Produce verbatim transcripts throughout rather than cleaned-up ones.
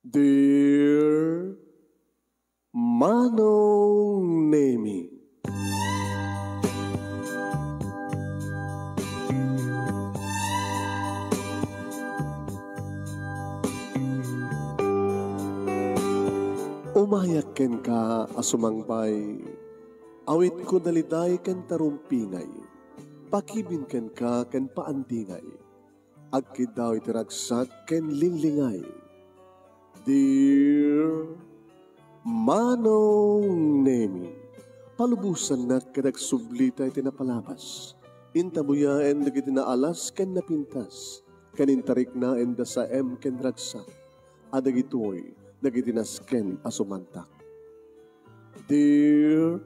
Dear Manong Nemi. Umayak kenka a sumangpay, awitko daliday ken tarumpingay, pakibin kenka ken paandingay. Agkiddaw iti ragsak ken linglingay. Dear Manong Nemi, palubosannak ket agsublita iti napalabas. Intabuyaen dagiti naalas ken napintas, ken intariknaen da saem ken ragsak. A dagitoy dagiti nasken a sumantak. Dear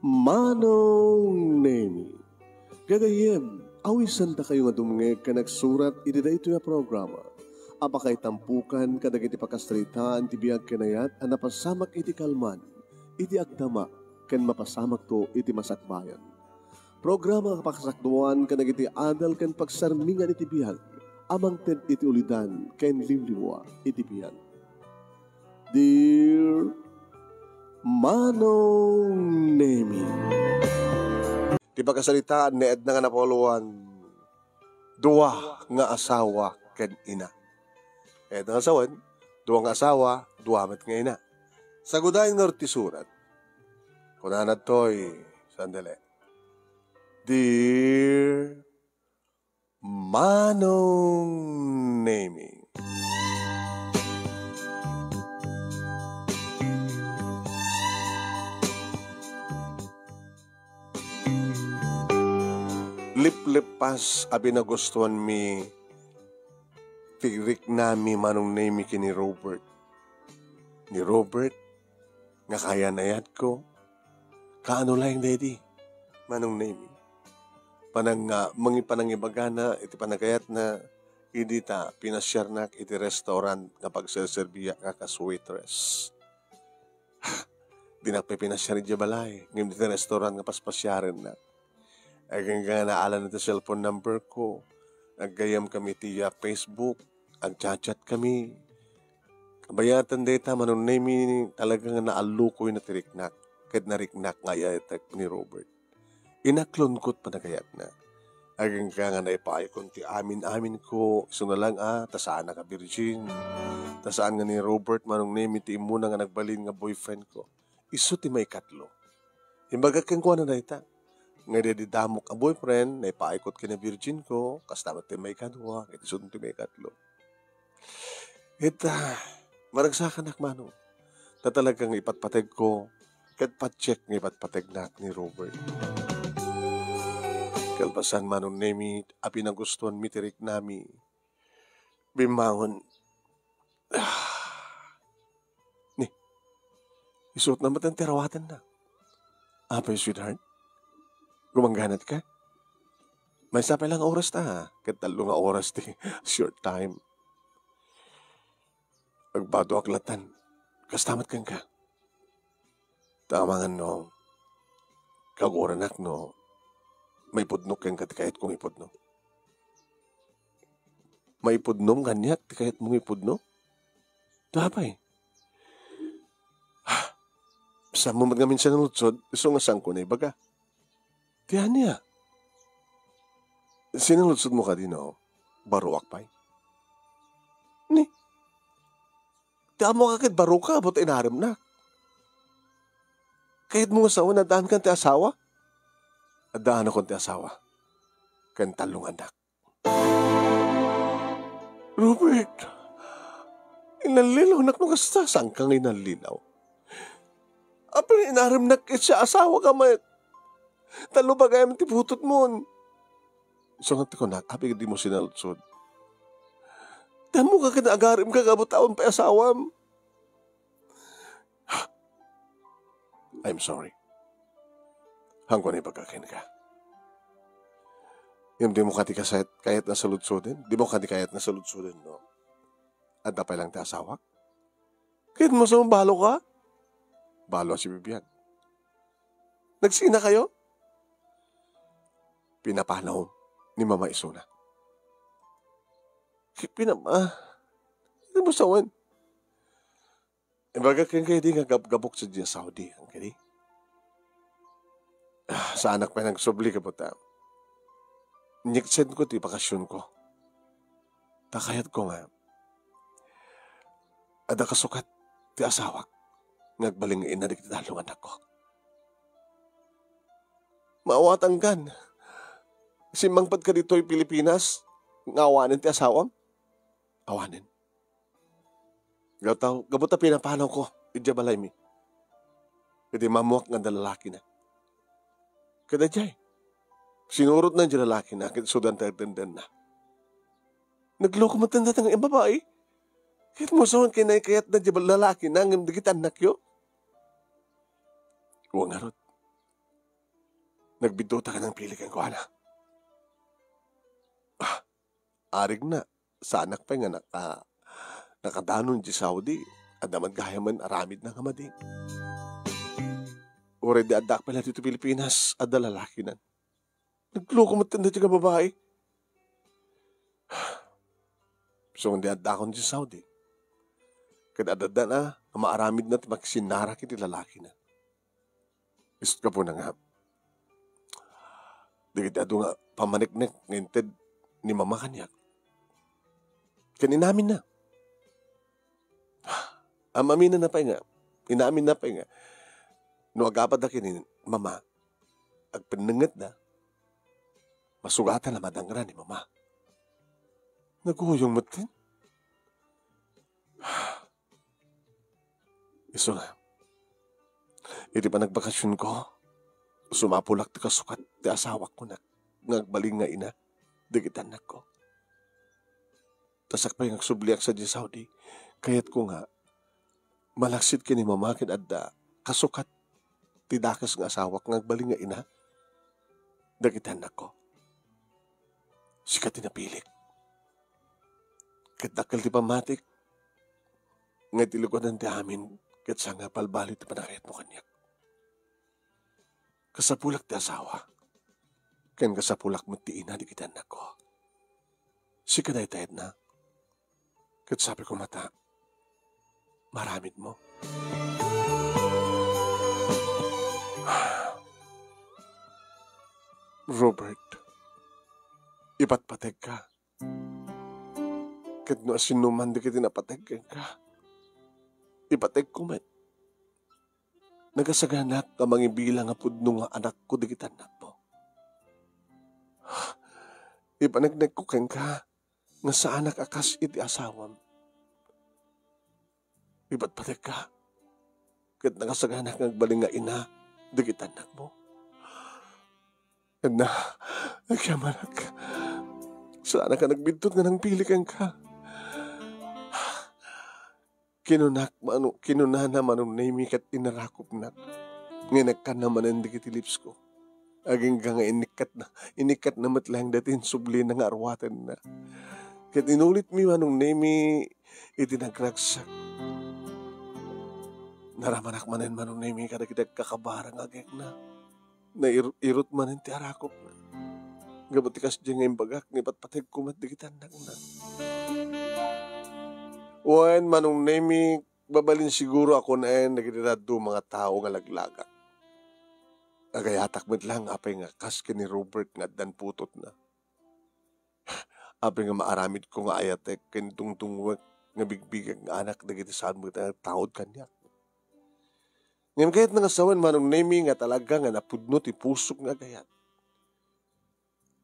Manong Nemi, gagayyem, awisandakayo nga dumngeg ken agsurat iti daytoy a programa a pakaitampukan kadagiti pakasaritaan ti biag ken ayat a napasamak iti kalman, iti agdama, ken mapasamakto iti masakbayan. Programa nga pakasakduan kadagiti adal ken pagsarmingan iti biag a mangted iti ulidan ken liwliwa iti biag. Dear Manong Nemi. Ti pakasaritaan ni Edna nga napauluan, dua nga asawa ken ina. Edna nga sawen, dua nga asawa, dua met nga ina. Sagudayen ngarud ti surat. Kunana toy, sandali. Dear Manong Nemi. Liplepas a binagustuanmi ti riknami, Manong Nemi, ken ni Robert. Ni Robert, nga kayan-ayatko. Kaano laeng daydi, Manong Nemi? Panang-, nga mangipanangibagana iti panagayatna, idi ta pinasiarnak iti restaurant nga pagserserbiak nga kas waitress. Dinak pay pinasiar idiay balay, ngem iti restaurant nga paspasiarennak. Agingga nga naalan ti cellphone number ko. Aggayyemkami iti, ah, Facebook. Agchat-chat kami. Kabayatan dayta, Manong Nemi, talaga nga naallukoyna ti riknak. Ket nariknak nga ay-ayatek ni Robert. Inaklon kot panagayatna. Agingga nga naipaaykon ti amin-amin ko, isuna lang a, ta saanak a birgin. Ta saan nga ni Robert, Manong Nemi, ti immuna nga nagbalin nga boyfriend ko. Isu ti maikatlo. Imbagak kenkuana dayta. Nga idi damok a boyfriend, naipaaykot ken a virgin ko, kasta met ti maikadua, ket isu ti maikatlo. Ket, ah, maragsakanak, Manong. Ta talaga nga ipatpateg ko, ket patiek nga ipatpategnak ni Robert. Kalpasan, Manong Nemi, a pinagustuanmi ti riknami. Bimmangon. Ni, isuot na met ti arawatenna. Apay, sweetheart? Gumangganat ka? Maysa pay lang oras ta, ha? Ket tallo nga oras ti short time. Agbadoak latan. Kasta met kenka. Ta amangan no, kagurannak no, maipudnok kenka ti kayatko nga ipudno. Maipudnom kaniak ti kayatmo nga ipudno? Apay? Saan mo met ngamin sinaludsod, isu nga saanko naibaga. Ti ania? Sinaludsodmo kadi no baruak pay? Ni, ti ammoka ket baruka, apo ta inaremnak. Kayatmo nga sawen, addaankan ti asawa? Addaanakon ti asawa. Ken tallo nga annak. Robert, inallilawnak no kasta, saanka nga inallilaw? Apay, inaremnak ket siasawaka met. Tallo pa gayam ti putotmon. Isu nga ti kunak, apay dimo sinaludsod? Ti ammoka ket agaremka, apo ta awan pay asawam. I'm sorry. Haanko naibaga kenka. Ngem dimo kadi kasayat-, kayat nga saludsoden? Dimo kadi kayat nga saludsoden, no? Adda pay lang ti asawak? Kayatmo sa balo ka? Balo a sibibiag. Nagsina kayo? Pinapanaw ni Mama isuna. Ki-, pinama-, ano mo sawen? Imbagak kenka idi nga gabgabok sadiay Saudi, kadi? Ah, saanak pay nga agsubli, gapu ta inyeksenko ti bakasionko. Ta kayatko nga adda kasukat ti asawak nga agbalin nga ina dagiti tallo nga annakko. Maawatangkan. Simmangpetka ditoy Pilipinas nga awanen ti asawam? Awanen. Gapu ta, gapu ta pinapanawko idiay balaymi. Ket immamoak nga adda lalakina. Ket idiay, sinurotna idiay lalakina, ket isuda ti agdendenna. Nagloko met dayta nga babai. Ket musuenka nga kayatna idiay lalakina ngem dagiti annakyo? Wen ngarud, nagbiddutak a nangpili kenkuana. Ah, arigna, saanak pay nga naka-, nakadanon idiay Saudi, adda met gayamen aramidna nga madi. Uray di addaak pay la ditoy Pilipinas, adda lalakinan. Nagloko met dayta nga babai. Isu nga di addakon idiay Saudi, ket adda a maaramidna ti makisinnarak iti lalakina. Isu't gapuna nga dagiti adu nga pammaneknek nga inted ni Mama kaniak, ket inaminna. Am-aminna pay nga, inaminna pay nga no agapadda ken ni Mama, agpennengetda, masugatan a madangra ni Mama. Naguyong metten. Isu nga, iti panagbakasionko, sumapulak ti kasukat ti asawak, kunak, nga agbalin nga ina dagiti annakko. Ta siak pay nga agsubliak sadiay Saudi, kayatko nga malaksid ken ni Mama ket adda kasukat ti dakes nga asawak nga agbalin nga ina dagiti annakko. Sika ti napilik. Ket dakkel ti pammatik nga iti lugadan ti amin ket saan nga balbaliw ti pannakayatmo kaniak. Kasapulak ti asawa, ken kasapulak met ti ina dagiti annakko. Sika dayta, Edna. Ket sabi ko met a, maaramidmo. Robert, ipatpategka. Ket no asinoman dagiti napateg kenka, ipategko met. Nagasaganak nga mangibilang a pudno nga anakko dagiti annakmo. Ipaneknekko kenka nga saanak a kas iti asawam. Ipatpategka, ket nagasaganak nga agbalin nga ina dagiti annakmo. Edna, agyamanak. Saanak a nagbiddut nga nangpili kenka. Kinunak, manu-, kinunana Manong Nemi ket inarakupnak nga inekkanna manen dagiti lipsko. Agingga nga inikkatna, inikkatna met laeng dayta insublina nga arwatenna. Ket inulitmi Manong Nemi iti nagragsak. Naramanak manen Manong Nemi kadagiti agkakabara nga agekna. Nair-, irut manen ti arakupna. Gapu ti kasdi nga imbagak nga ipatpategko met dagiti annakna. Wen, Manong Nemi, mabalin siguro a kunaen dagiti dadduma nga tao nga laglagak. Agayatak met laeng apay nga kas ken ni Robert nga addan putotna. Apay nga maaramidko nga ayatek ken dungdungngoek nga bigbigek nga anak dagiti saan met a nagtaud kaniak. Ngem kayatna nga sawen, Manong Nemi, nga talaga nga napudno ti pusok nga agayat.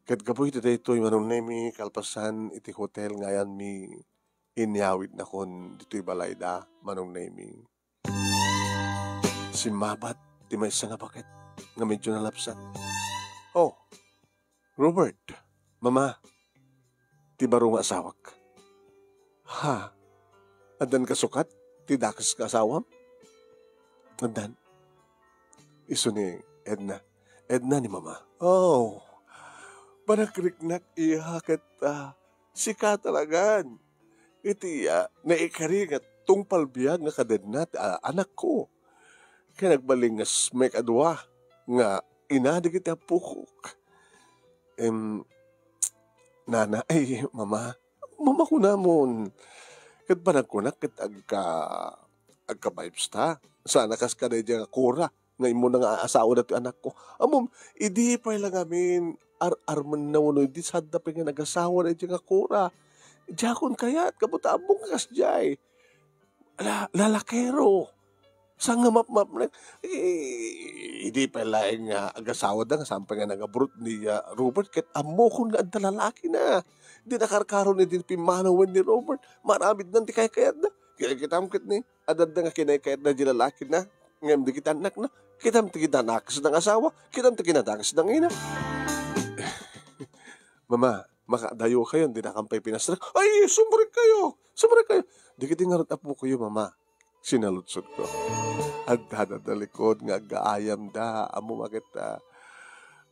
Ket gapu iti daytoy, Manong Nemi, kalpasan iti hotel nga ayanmi, inyawidnakon ditoy balayda, Manong Nemi. Simmabat ti maysa nga baket nga medyo nalapsat. Oh, Robert, Mama, ti baro nga asawak. Ha? Addan kasukat ti dakes nga asawam? Addan. Isu ni Edna. Edna ni Mama. Oh, panagriknak iya ket, ah, sika talagan. Iti iya, naikari nga tungpal biag nga kadenna ti, ah, anakko. Ken agbalin nga s-, maikadua nga ina dagiti appokok. Em, nana, ay, mama, mama kunamon. Ket panagkunak ket agka-, Agka-vibes ta. Sana kas kada idiay nga Cora nga immuna nga asawa datoy anakko. Ammom, idi pay la ngamin, ar-, armenna wenno idi sadda pay nga nagasawa daydiay nga Cora. Diakon kayat, gapu ta ammok nga kasdiay. La-, lalakero. Saan nga mapmapnek? Eh, idi pay laeng nga agasawa da, nga saan pay nga nag-abroad ni, ah, Robert, ket ammokon nga adda lalaki na. Di nakarkaron idi pimmanawen ni Robert. Maramid nan ti kaykayatna. Kaya kitam ket ni, adda nga kinaykayatna di lalaki na. Ngem di kita anak na. Kitam ti kinadakes nga asawa. Kitam ti kinadakes nga ina. Mama, makadayokayon, dinakan pay pinastrek. Ay, sumrek kayo! Sumrek kayo! Dagiti ngarud a pukoyo, Mama, sinaludsodko. Adda da talikod nga aggaayamda. Ammom a ket, ah,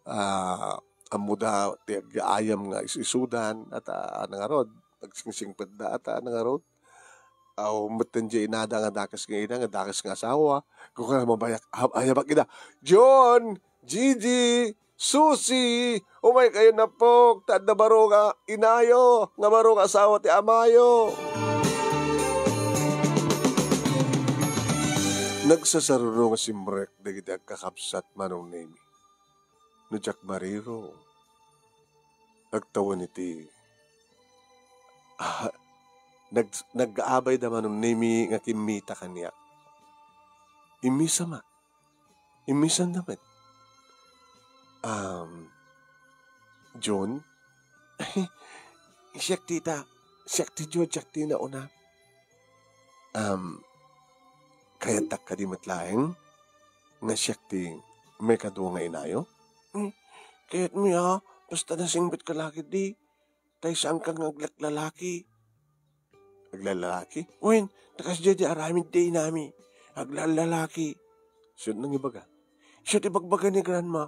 ah, ammoda ti aggaayam nga is-isudan, at, ah, nangarud, agsingsingpetda, at, ah, nangarud. Aw, metten diay inada nga dakes nga ina, nga dakes nga asawa. Kung kaya mabayak, ab-, ayabak ida, "John! Gigi! Susi! Umay kayo napok! Ta adda baro nga inayo, nga baro nga asawa ti amayo!" Nagsasaruno nga simrek dagiti agkakabsat, Manong Nemi. No diak mariro, agtawen iti, ah, nag-, nag-abayda, Manong Nemi, nga kimmita kaniak. Immisama. Immisanda met. Um, June? Siak, tita. Siak ti June, siak ti nauna. Um, kayattak kadi met laeng nga siak ti maikadua nga inayo? Hmm, kayatmi a, basta nasingpet ka la ketdi, ta saan ka nga aglallalaki. Aglallalaki? Wen, ta kasdiay ti aramid ti inami. Aglallalaki. Sino nangibaga? Siya ti bagbaga ni Grandma.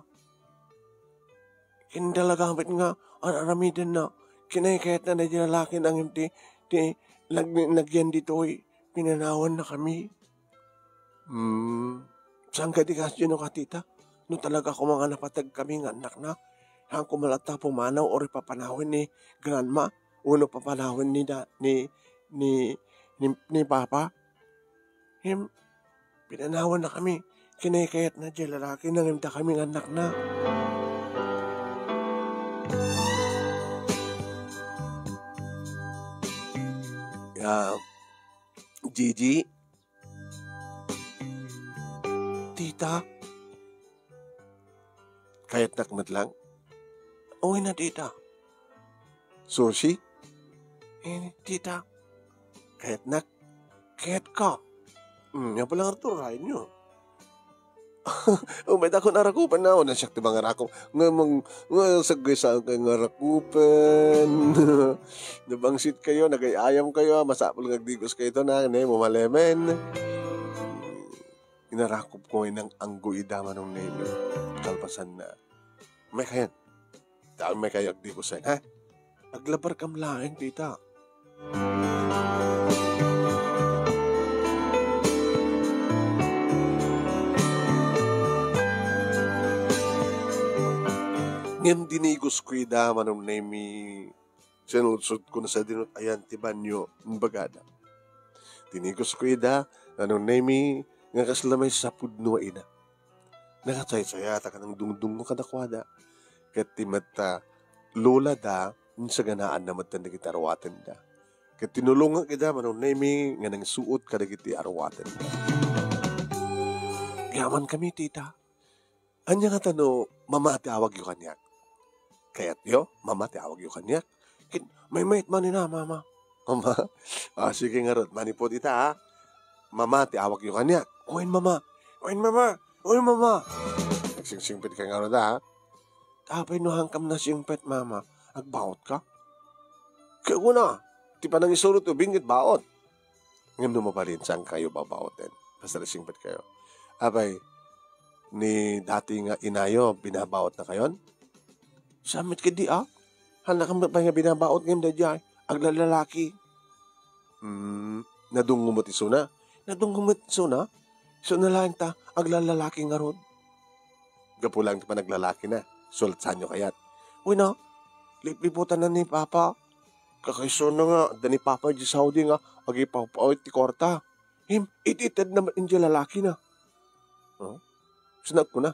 Ken talaga met nga ar-aramidenna, kinaykayatna daydi lalaki na ngem ti, ti nag-, nagyan ditoy, pinanawannakami. Hmm. Saan kadi kasdiay no, tita? No talaga koma nga napateg kami nga annakna, saan koma latta pumanaw uri papanawen ni Grandma, wenno papanawen ni da-, ni, ni, ni, ni Papa? Ngem, pinanawannakami. Kinaykayatna diay lalaki na ngem dakami nga annakna. Ah, Gigi? Tita? Kayatnak met lang? Uy na, tita. Susi? Eh, tita. Kayatnak? Kayatka. Hmm, nga pala nga Arthur, rayon nyo. Umay dakon arakupan na, wala siya ti mangarakop. Nga mang, nga sagay saan kayo nga arakupan. Nabangsit kayo, nagay-ayam kayo, masapul nga agdigos kayo ito na, ne, mumalemen. Inarakop ko nga inang-anggo ida, Manong Nemi. Kalpasan na. May kayan. Daan may kayo agdigos, ha? Aglabar kam laeng, tita. Ngem dinigos ko ida, Manong Nemi, sinaludsodko no sadino ti ayan ti banio, imbagada. Dinigos ko ida, Manong Nemi, nga kasla maysa pudno a ina. Nakasaysayat a kanang dungdungngo kadakuada. Ket ti met a lola da, insaganaanna met dagiti aruatenda. Ket tinulongak ida, Manong Nemi, nga nangsuot kadagiti aruatenda. Yaman kami, tita. Ania ngata no mama ti awagyo kaniak? Kayatyo, mama ti awagyo kaniak? Ket maymayat man ina, mama. Mama? Ah, sige ngarud, manipud ita, ha? Mama ti awagyo kaniak. Wen, mama. Wen, mama. Wen, mama. Nagsingsingpet ka ngarud, ha? Apay no saan kam nasingpet, mama? Agbaot ka? Kaya ko na, ti panangisuro ti ubing ket baot. Ngem no mabalin, saan kayo babaoten? Basta nasingpet kayo. Apay, ni dati nga inayo, binabaot na kayon? Saan met kadi, ah? Haan na kami pay nga binabaot ngem daydiay, aglallalaki. Hmm, nadunggo met isuna? Nadunggo met isuna? Isuna laeng ta, aglallalaki ngarud. Gapu laeng ti panaglalaki na, sulat sanyo kayat. Uy na, lipliputan na ni Papa. Kakaisuna nga, adda ni Papa di Saudi nga, agipawpaw ti kwarta. Ngem it-itedna met idiay lalakina. Oh? Sinagkuna,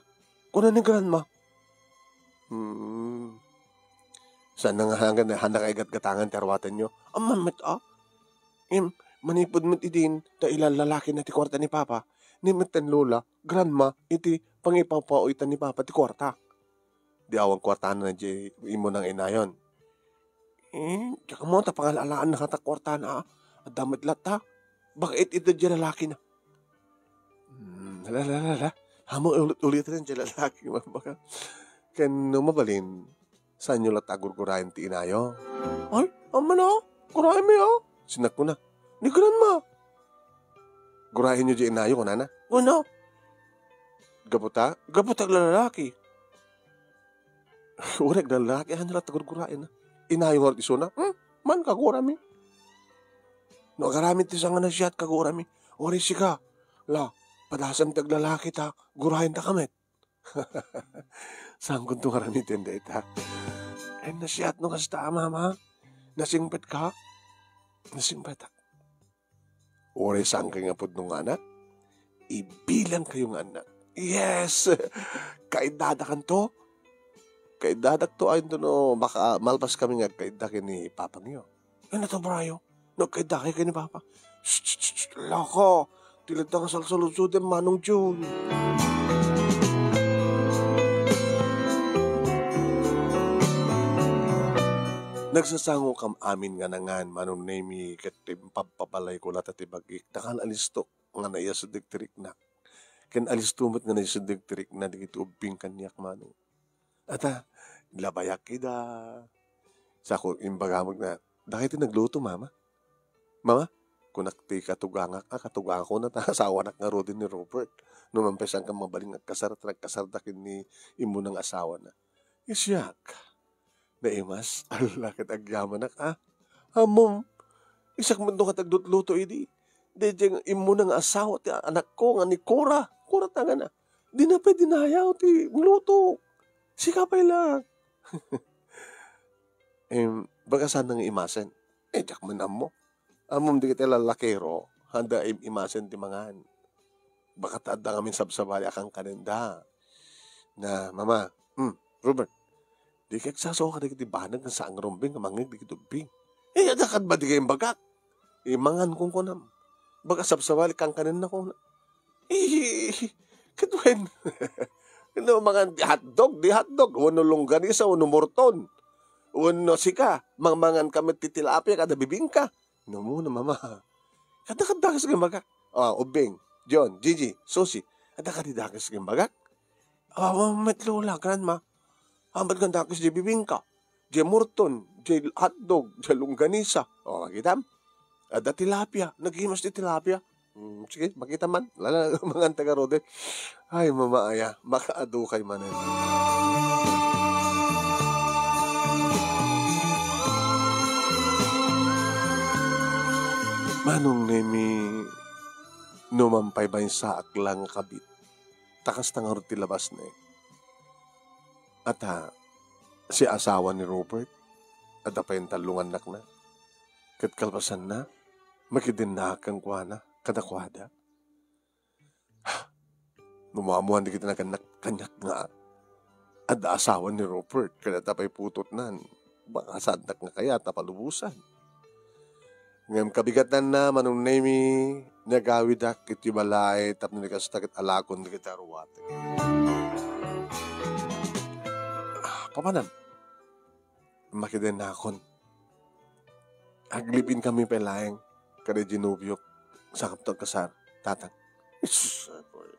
kuna ni Grandma. Hmm. Saan nga hanggan, handa kay gatgatangan ti aruatenyo? Amman met, a? Ngem, manipud met idin, ta ilan lalakina ti kuarta ni Papa, ni met ten Lola, Grandma, iti pangipapauitan ni Papa ti kuarta. Di awan kuartana diay immuna nga inayon. Eh, diak ammo ta pangal-alaanna kata kuartana, a. Adda met latta. Baka it-ited diay lalakina. Hmm, ala, ala, ala, ala. Ammo ulit-uliten diay lalaki, baka. Ken no mabalin, saanyo latta a gurguraen ti inayo? Ay, amana, guraemmi, a. Sinagkuna, ni Grandma. Guraenyo diay inayo, kunana. Kuna. Gapu ta? Gapu ta aglalaki. Uray aglalaki, ania latta gurguraenna? Inayo ngarud isuna? Hmm? Man, kagurami. No agaramid ti saan nga nasiat, kagurami. Uray sika, la, padasem ti aglalaki ta, guraenta ka met. Saankonto nga aramiden dayta? Ay, nasiat no kasta, Mama. Nasingpetka? Nasingpetak. Uray saankayo nga pudno nga anak, ibilangkayo nga annak. Yes! Kaidadakanto. Kaidadakto, ay, no maka-, malpas kami nga agkaidda ken ni papangyo. Ano to, Brayo? No agkaidda kayo ken ni Papa? Shh, shh, shh, shh, loko! Ti latta nga salsaludsodem, Manong Jun. Nagsasangokam amin nga nangan, Manong Nemi, ket impabpabalayko latta ti bagik. Dakal a listo nga naiyaseddek ti riknak. Ken alisto met nga naiyaseddek ti rikna dagiti ubbing kaniak, Manong. Ata, labayak ida. Sako, imbaga met nga, "Dakay ti nagluto, Mama?" "Mama," kunak ti katugangak, a, katugangakon ta asawanak ngaruden ni Robert. No man pay saanka mabalin nga agkasar, ta nagkasarda ken ni immuna nga asawana. Siak, naimas, ala ket agyamanak, a. Ammom, siak met no ket agluto idi. Daydiay nga immuna nga asawa ti anakko nga ni Cora. Cora ti ngan-na. Dina pay dinayaw ti ngluto. Sika pay la. Em, baga saan nga imasen? Eh, diak man ammo. Ammom dagiti lalakero, handa im-imasen ti mangan. Baka ta adda ngamin sabsabali a kankanenda. Na, Mama, hmm, Robert, dika agsasao kadagiti banag nga saan nga rumbeng nga mangngeg dagiti ubbing. Eh, adda kadi imbagak? Eh, mangan kunkunam. Baka sabsabali kankanenna kuna. Eh, ket wen, no mangan ti hotdog, di hotdog, wenno longganisa, wenno murton. Wenno sika, mangmangan ka met ti tilapia kada bibingka. No, muna, Mama. Adda kadi dakes nga imbagak? Ah, ubbing, John, Gigi, Susi, adda kadi dakes nga imbagak? Ah, met Lola, Grandma. Amat nga dakes diay bibingka, diay murton, diay hotdog, diay longganisa. O, makitam? Adda tilapia. Naghimas ti tilapia. Hmm, sige, makita man. Lala, mangan ta ngaruden. Ay, Mama aya, makaadukay manen. Manong Nemi, no man pay maysaak la nga kabit, ta kasta ngarud ti labasna. Ata, si asawa ni Robert, adda pay tallo nga annakna. Ket kalpasanna, makidennaak kenkuana, kadakuada. No maammoan dagiti nagannak kaniak nga adda asawa ni Robert, ket adda pay putotnan, baka saandak nga kayat a palubosan. Ngem kabigatanna, Manong Nemi, nagawidak iti balay tapno ni kasta ket alakon dagiti aruatek. Ah, papanan? Makidennakon. Ag-live-in kami pay laeng kada idiay nobiok, sakapto agkasar, Tatang. Isus, apoy.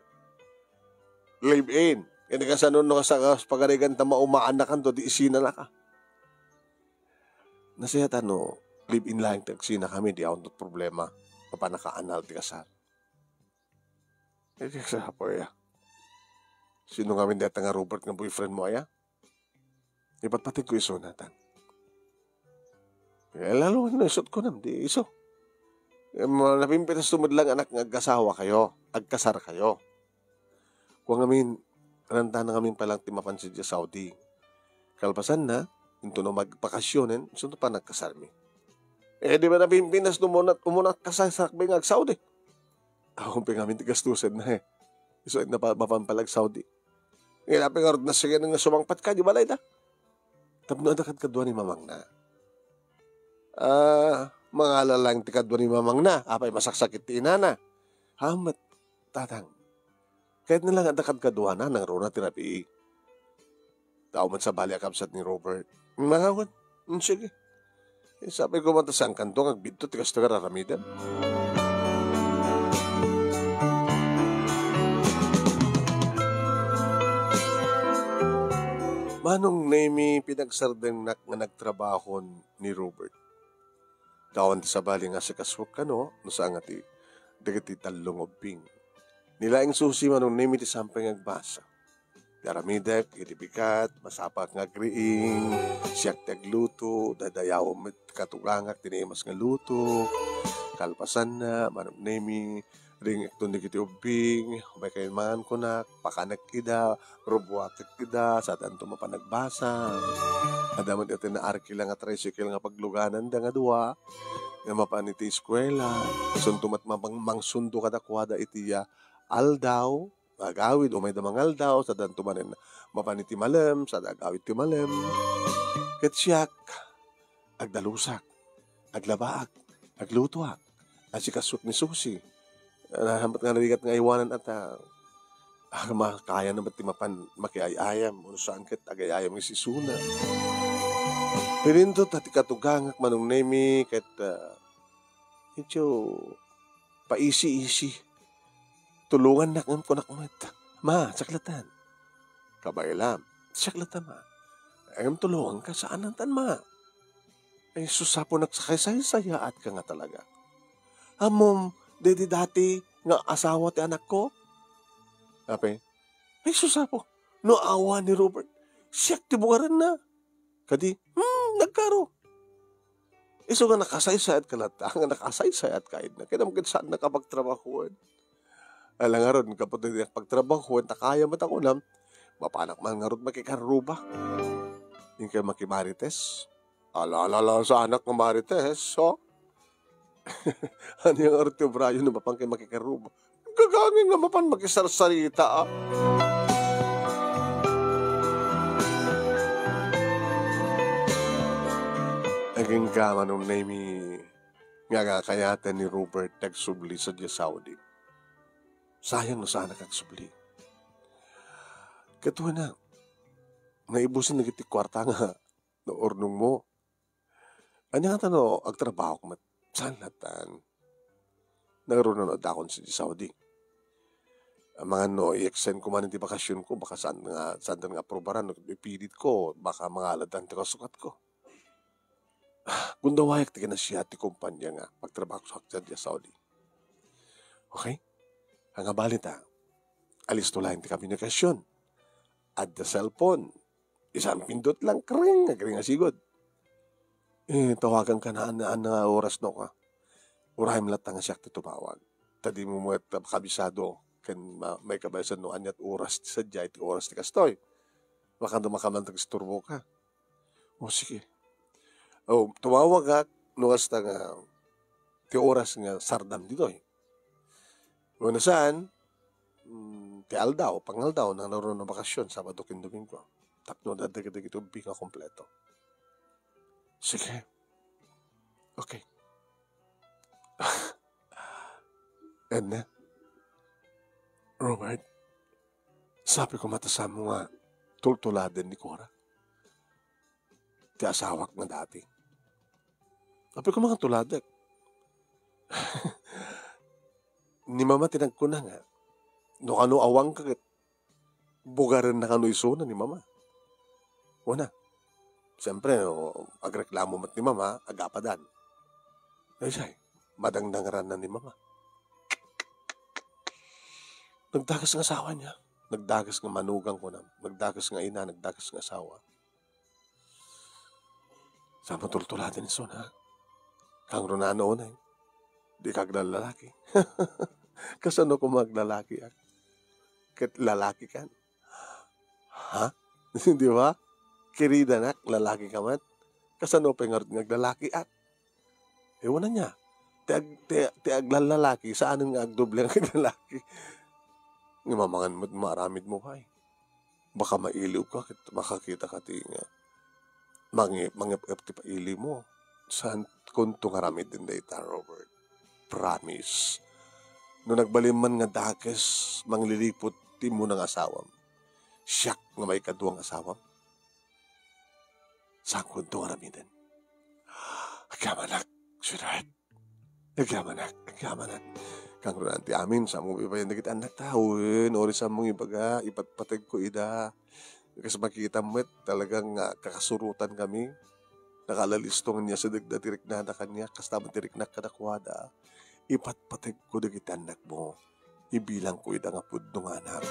Live-in? Ket kasano no kas-, kas-, pagarigan ta maumaannakanto, di isinanaka? Nasayaat no live-in laeng ti agsinakami, di awan problema. Papanakaanal ti kasar. Eh, di sa apoy, a. Sino ngamin dayta nga Robert nga boyfriend mo, aya? Ipatpategko isuna, Tang. Eh, lalo nga naisut ko nam, di isu. Eh, ma-, napimpitasto met lang anak nga agkasawa kayo, agkasar kayo. Kua ngamin, rantana ngamin pay lang ti mapansin idiay Saudi. Kalpasanna, intono magbakasyonen, isunto pa nagkasarmi. Eh, di ba napimpitasto umunat, umunat ka sa sakbay nga ag-Saudi? Awan pay ngamin ti gastusenna, eh. Isu a mapan pay la ag-Saudi. Ngem apay ngarud, nasigen nga sumangpet ka, di balay da? Tapno adda kadkadua ni mamangna. Ah, mangala lang ti kadua ni mamangna, apay masaksakit ti inana. Haan met, tatang. Kayatna lang adda kadkaduana, nangruna ti rabii. Tao met sabali a kabsat ni Robert. Mangawan. Hmm, sige. Eh, sapay koma ta saan kanto nga agbidto ti kastoy nga ar-aramidem. Manong Nemi, pinagsardengnak nga nagtrabaho ni Robert. Awan ti sabali nga asikasuek kano, no saan nga ti dagiti tallo nga ubbing. Ni laeng Susi, Manong Nemi, ti sampay nga agbasa. Ti aramidek iti bigat, masapulak nga agriing, siak ti agluto, daydayawem met ti katugangak ti naimas nga luto. Kalpasanna, Manong Nemi, riingekton dagiti ubbing, umay kayat mangan kunak, pakanek ida, rubuatek ida, sadanto mapan agbasa. Adda met iti naarkila nga tricycle nga paglugananda nga dua, nga mapan iti eskuela. Isunto met mapang-, mangsundo kadakuada iti, ah, aldaw, agawid, umay da mangaldaw, sadanto manen mapan iti malem, sada agawid ti malem. Ket siak, agdalusak, aglabaak, aglutoak, asikasuek ni Susi. Nahambat nga narigat nga aywanan at, ah, ah, makayana met ti mapan makiay-ayam, no saan ket agay-ayam nga isuna. Pinintot ti katugangak, Manong Nemi, ket, ah, medyo paisi-isi. Tulongannak ngem kunak met, "Ma, saklatan." Kabaelam, "Saklatan, ma." "Ngem tulonganka, saan tan, ma." Ay, sus, Apo, nagsakasaysayaat ka nga talaga. Ammom, daydi dati nga asawa ti anakko? Apay, ay, sus, Apo, no awan ni Robert, siak ti bugarenna. Kadi, hmm, nagkaro. Isu nga nakasaysayaat ka latta, nga nakasaysayaat ka, idna. Kaya naman ket saan nakapagtrabahoan. Ala ngarud, gapu ta diak pagtrabahoan, ta kaya met a kunam, mapanak man ngarud makikarruba. Inka makimarites. Ala, ala, ala, saanak nga marites, oh. Ania ngarud ti obrayo no mapanka makikarruba? Gagangay nga mapan makisarsarita, ah. Agingga, Manong Nemi, nga kakayaten ni Robert ti agsubli sadiay Saudi. Sayang no saanak agsubli. Ket wana, naibusen dagiti kuarta nga naurnongmo. Ania ngata no agtrabahok met? Saan latan? Nangruna no addakon sadiay Saudi. Amangan no i-extend ko man iti bakasionko, baka saan nga, saan nga aprobaran, no ipilitko, baka mangaladan ti kasukatko. Gundawayak ti kinasiat ti kompania nga pagtrabahok sadiay Saudi. Okay? Ania bale ta, alisto laeng ti komunikasion. Adda cellphone. Isang pindot lang, kring, agring a sigud. Eh, tawagan ka na, na, na oras no ka. Urayem latta nga siak ti tumawag. Ta dimo met kabisado ken ma-, maikabaysan no aniat oras ti sadiay, ti oras ti kastoy. Baka no makaman tagisturbo ka. O, sige. O, tumawagak no kasta nga ti oras nga sardam ditoy. Wenno saan, mm, ti aldaw, pangaldaw, nangruna no bakasion, Sabado ken Domingo. Tapno adda kadagiti ubing a kompleto. Sige. Okay. Edna, Robert, sabi ko matasamu nga tultuladen ni Cora. Ti asawak nga dati. Apay ko mangatuladek. Ni Mama ti nagkuna nga, no kano awanka ket bugarenna kano isuna ni Mama. Wana, siyempre, no, agreklamo met ni Mama, agapadan. Ay, say, madangdangranna ni Mama. Nagdakes nga asawa niya. Nagdakes nga manugang ko na. Nagdakes nga ina, nagdakes nga asawa. Saan mo tultuladen isun, ha? Kangrunaan unay. Di ka aglallalaki. Kasano koma aglalaki, ah? Ket lalaki kan? Ha? Di ba? Kiridanak, lalaki ka met. Kasano pay ngarud nga aglalaki, ah? E, wana niya. Ti ag-, ti, ti aglallalaki, saanen nga agdoble nga aglalaki. Nga mamangan met maaramid mo pay. Baka mailiw ka, ket makakita ka ti nga mangi-, mangep-ep ti paili mo. Saan kunto nga aramiden dayta, Robert. Promise. No nagbalin man nga dakes, mangliliput ti immuna nga asawam. Siak nga maikadua nga asawam. Saan kunto nga aramiden? Agyamanak, sweetheart. Agyamanak, agyamanak. Kangrunan ti amin, saan mo ibayan dagiti annak ta? Wen, ori saan mo ibaga, ipatpategko ida. Kas makita met, talagang, ah, kakasurotan kami. Nakaalalisto nga niya sa dagda ti riknada kaniak, kasta met ti riknak kadakuada. Ipatpategko dagiti annakmo. Ibilangko ida nga pudno nga anak.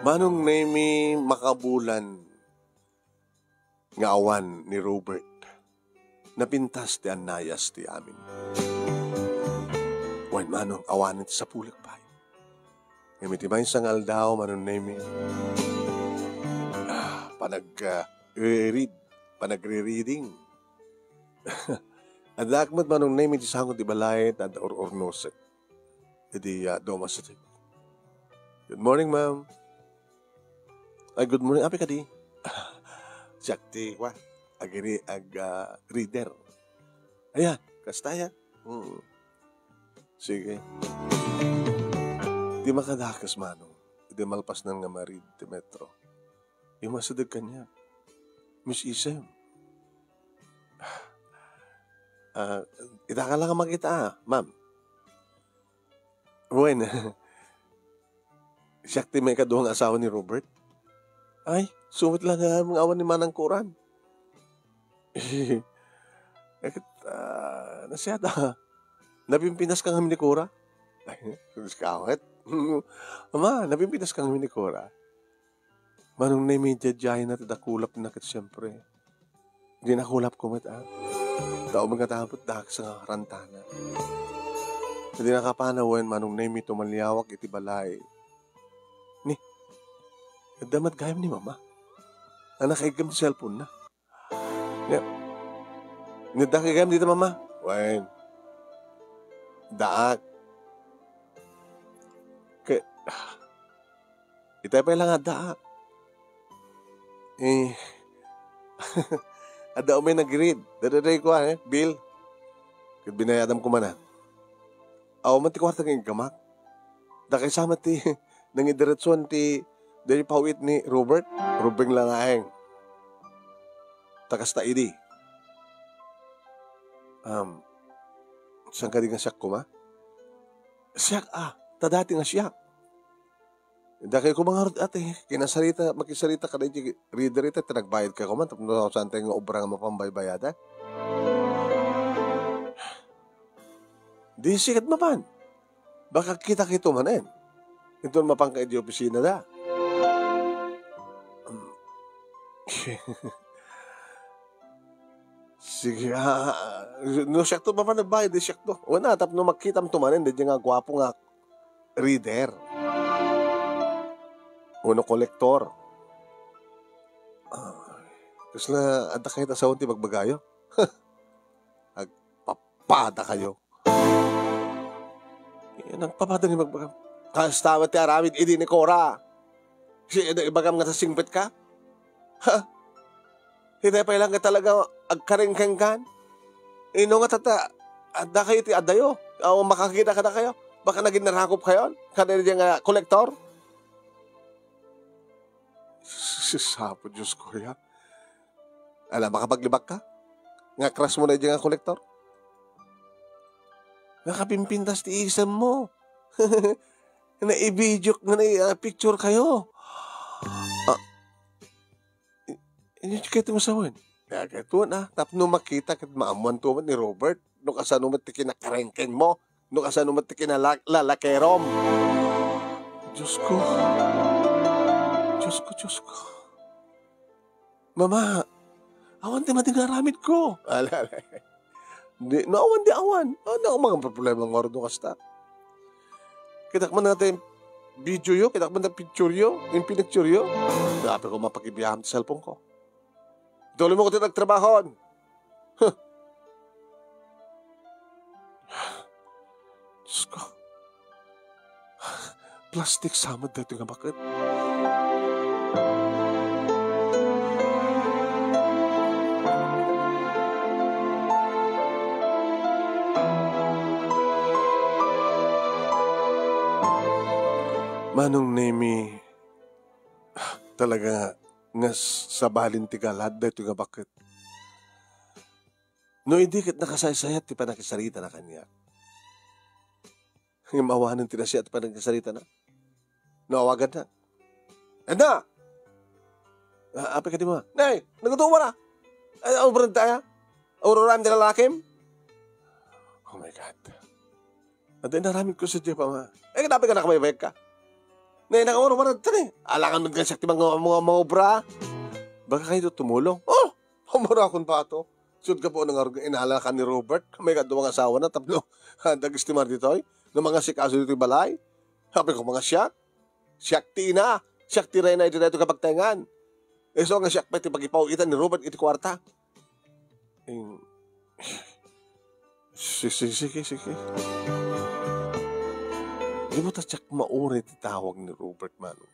Manong Nemy, makabulan nga awan ni Robert. Napintas ti annayas ti amin. Wen, Manong, awanen ti sapulek pay. Ngem iti maysa nga aldaw, Manong Nemy, ah, panag, ah, reread, panagre-reading. Addaak met, Manong Nemy, iti sango ti balay, ta adda ur-urnosek. Idi, ah, dumasatek. "Good morning, ma'am." "Ay, good morning. Apay kadi?" "Siak ti, kua, agiri-, ag-, ah, reader." "Aya, kasta, aya." "Mm. Sige." Ti makadakes, Manong, idi malpasnan nga ma-read ti Metro, immasideg kaniak, "Miss Isem, ah, ita ka lang a makita, ah, ma'am." "Wen, siak ti maikadua nga asawa ni Robert." "Ay, sumit lang nga awan ni Manang Kuran." "Eh, ket, ah, nasiada. Napimpintas ka ngamin ni Kura?" "Ay, kawet." "Ama, napimpintas ka ngamin ni Kura?" Manong Nemy, diay-diayna ti dakulapna ket siempre, di nakulapko met, ah. Daw met nga tapot dakes nga rantana. Idi nakapanawen, Manong Nemy, tumaliawak iti balay. Ni, adda met gayam ni Mama. Nakaigem ti cellphone-na. Nia, "Adda ka gayam dita, Mama?" "Wen, addaak." "Ke-, itay pay lang addaak." "Eh, adda umay nag-read. Dadaday ko, eh, bill. Ket binayadam ko man, ah." "Awan man ti kuarta nga iggamak. Dakaysa met ti nangidiretsuan ti, daydi paw-it ni Robert, Rubeng Langaeng. Ta kasta idi." "Um, saan kadi nga siak koma?" "Siak, ah, ta dati nga siak." "Dakay koma ngarud, ate, kinasarita, makisarita kadi reader ita, ta nagbayad ka koma, tapno saan tayo nga obra nga mapambaybayadan." "Di sikat mapan. Baka kita kito manen. Inton mapan ka iti opisina da." "Sige, ah, no siak to mapan nagbayad, di siak to. Wen, tapno makitam to manen, di nga guapo nga reader. Wenno kolektor." "Ah, kasla adda kayat a sawen ti bagbagayo?" Agpapada kayo. Eh, nagpapada ni bagbagam. Kasta met ti aramid idi ni Cora. Si, ibagam nga ta singpet ka? Ha? Itay pay lang nga talaga agkarengkeng kan? Ino nga tata, adda kayo ti adayo? Aw, makakita kada kayo? Baka naging narakop kayon? Kada diyan nga kolektor? Sus, Apo Diyos ko, ya. Ala, makapaglibak ka? Nga crush mo na diyan nga kolektor? Nakapimpintas ti isem mo. Naibidyok nga nai-, ah, picture kayo. Ah, i-, inyo kayo tumasawan. Kaya kayo tuwan, ah, tapno makita ket maammuan tuwan ni Robert. No kasano met ti kinakarengkeng mo? No kasano met ti kinala-, lalakerom? Diyos ko. Diyos ko, Diyos ko. Mama, Awan ti madi nga aramidko. Ala, ala. Di, no awan, di awan. Ano ang mga problema nga oras no kasta? Kitak man natin video yo, kitak man ang picture yo, yung pinicture yo. Dapat ko mapakibiyahan sa cellphone ko. Tuloy mo ko tinagtrabahon. Huh. Diyos ko. Plastik samad daytoy nga baket. Manong Nemi, talaga nga, nga sabalin ti galad daytoy nga baket. No idi ket nakasaysayat ti panakisaritana kaniak. Ngem awanen ti nasia ti panakisaritana. No awaganna. Edna! Ah, apay kadi mo? Nay, nagtutumo na. Ay, obra tayo. Aurora, ang lalakim? Oh my God. At inaramid ko sa Jeff, ama. Eh, kinapi ka nakabaybayag ka. Nay, nakaurora na ito eh. Alangan mo gansak ti mga, mga, mga obra. Baka kayo tumulong. Oh! Pamarakon pa ato. Sud ka po nang arog inala ka ni Robert. May kaduwang asawa na, tablo. Dagistimar ditoy. Nga mga sikaso ditoy balay. Sabi ko, mga siak. Siak ti ina. Siak ti reyna iti daytoy kapagtaengan. Isu nga siak pay ti pagipaw-itan ni Robert iti kuarta. Ing-, sige, sige, sige. Di mo ta siak mauray ti tawag ni Robert, Manong.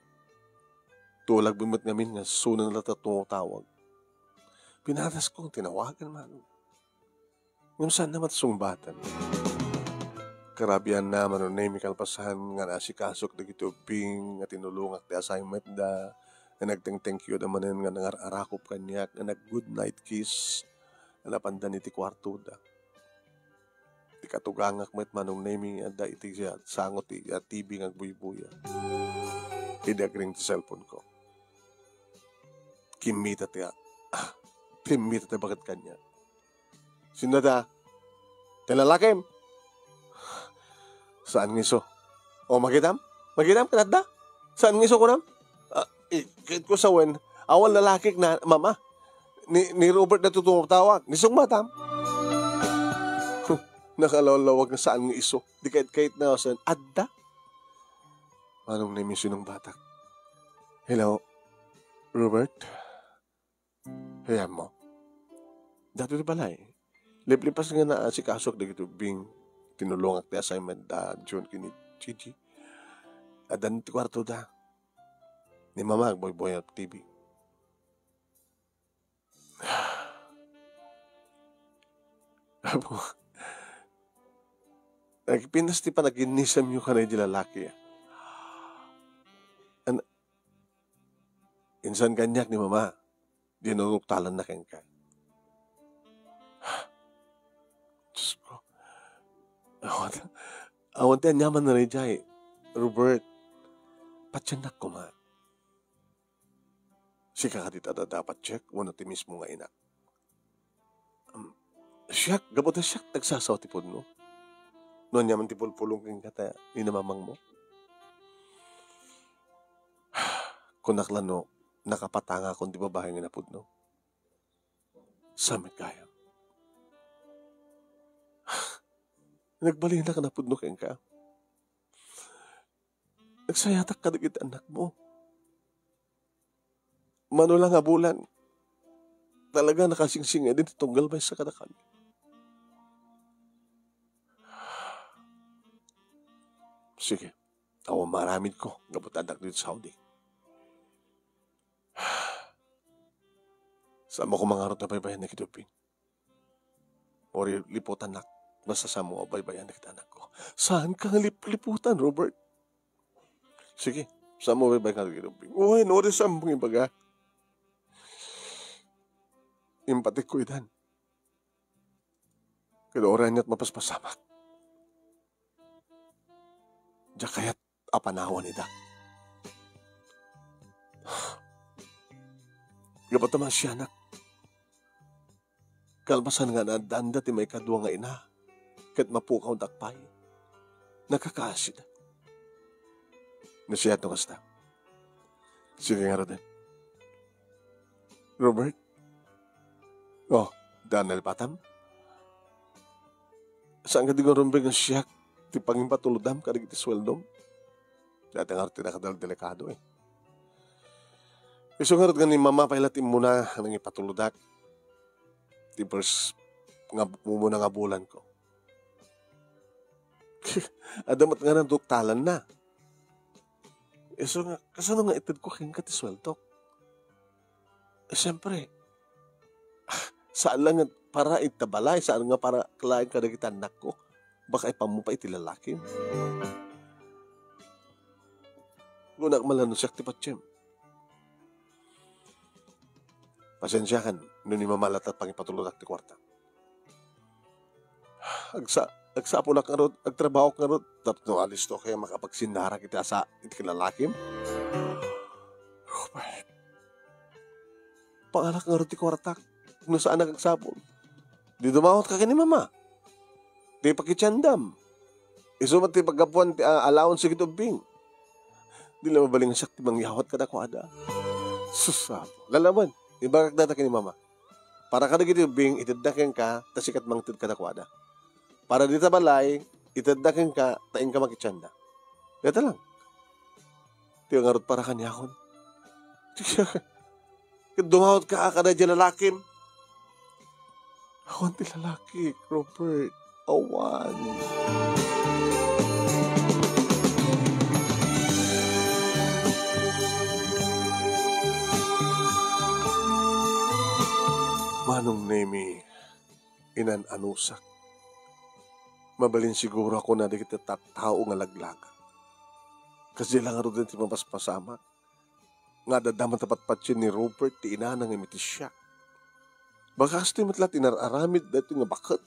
Tulag met ngamin nga sunan la ta tumawag. Pinatas ko ang tinawagan, Manong. Ngem saan naman sungbatan. Karabian na, Manong Nemi, kalpasan nga naasikasok dagiti ubbing nga tinulongak ti assignment da, nga nagteng-thank you da manen nga nangar-arakop kaniak nga nag-good night kiss nga napandan iti kuarto da. Ti katugangak met, Manong Nemi, adda iti sango ti, ah, T V nga agbuybuya. Idi agring ti cellphone ko. Kimmita ti, ah, kimmita ti baket kaniak. Sino da? Ti lalakim? Saan nga isu? O, makitam? Makitam, kanat da? Saan nga isu, kunam? Ah, i-, ket ko sawen, awan lalakik na, mama. Ni, ni Robert na tutumawag. Ni sungmatam. Nakalawlawag nga saan nga isu. Di kait-kait na, saan? Adda? Manong Nemi, sinungbatak. Hello, Robert? Ayan mo. Datoy ti balay. Liplipas nga naasikasok dagiti ubbing. Tinulongak ti assignment da Jun ken ni Gigi. Addan ti kuarto da. Ni Mama agbuybuya ti T V. Apo, nagpinas ti panaginnisamyo kanay di lalaki, ah. An-, insan kaniak ni Mama. Dinuruktalanna kenka. Diyos ko. Awan, awan ti aniaman na rin jay, Robert. Patiennak koma. Sika kadi ta dapat check, wenno ti mismo nga inak? Um, siak, gapu ta siak, nagsasaw ti pudno. No aniaman ti pulpulong kenka ta ni mamangmo. Kunak la no, nakapatangakon ti babae nga napudno. Sa met gayam. Nagbalinak a napudno kenka. Nagsayatak kadagiti annakmo. Mano la nga bulan, talaga nakasingsingir ti tunggal maysa kadakami. Sige, awan maaramidko, gapu ta addak ditoy Saudi. Saanmo koma ngarud a baybayan dagiti ubbing? O ri-, liputannak, basta saanmo a baybayan dagiti anakko. Saanka nga lip-, liputan, Robert? Sige, saanmo a baybayan dagiti ubbing? Wen, no, di saanmo nga ibaga. Impatikko itan. Ket uray ania't mapaspasamak, diak kayat a panawen ida. Gapu ta masianak. Kalpasan nga naaddaanda ti maikadua nga ina, ket mapukawdak pay. Nagkakaasida. Nasiat no kasta. Sige ngaruden. Robert, Oh, Daniel Batam? Saan kadi nga rumbeng nga siak ti pangimpatulodam kadagiti sueldom? Dayta ngarud ti nakadal-, delikado, eh. Isu ngarud nga ni Mama pay la ti immuna nga nangipatulodak ti first nga, umuna nga bulanko. Adda met nga naduktalanna. Isu nga, kasano nga itedko kenka ti sueldok? Eh, siyempre, saan lang nga para ita balay, saan nga para laeng kadagiti annakko. Baka ipammo pay iti lalakim. Kunak man la no siak ti patiem. Pasensiakan no ni Mama latta pangipatulodak ti kuarta. Agsa-, agsapulak ngarud, agtrabahok ngarud, tapno alisto kaya makapagsinnarak iti asa-, iti lalakim. Robert, pangalak ngarud ti kuartak, no saanak agsapul. Di dumawatka ken ni Mama. Ti pakitiandam. Isu met ti paggapuan ti, ah, allowance dagiti ubbing. Di la mabalin nga siak ti mangyawat kadakuada. Sus, Apo. Lalawen, ibagak dayta ken ni Mama. Para kadagiti ubbing, itedda kenka, ta siak ti mangted kadakuada. Para dita balay, itedda kenka, ta inka makitianda. Dayta lang. Ti ngarud para kaniakon. Ket dumawatka a kada diay lalakim. Awan ti lalaki, Robert. Awan. Manong Nemi, inan-anusak. Mabalin siguro a kuna dagiti tattao nga laglaga. Kasdi la ngaruden ti mapaspasamak nga adda met a patpatien ni Robert ti inana ngem iti siak. Baka kastoy met la ti inar-aramid daytoy nga baket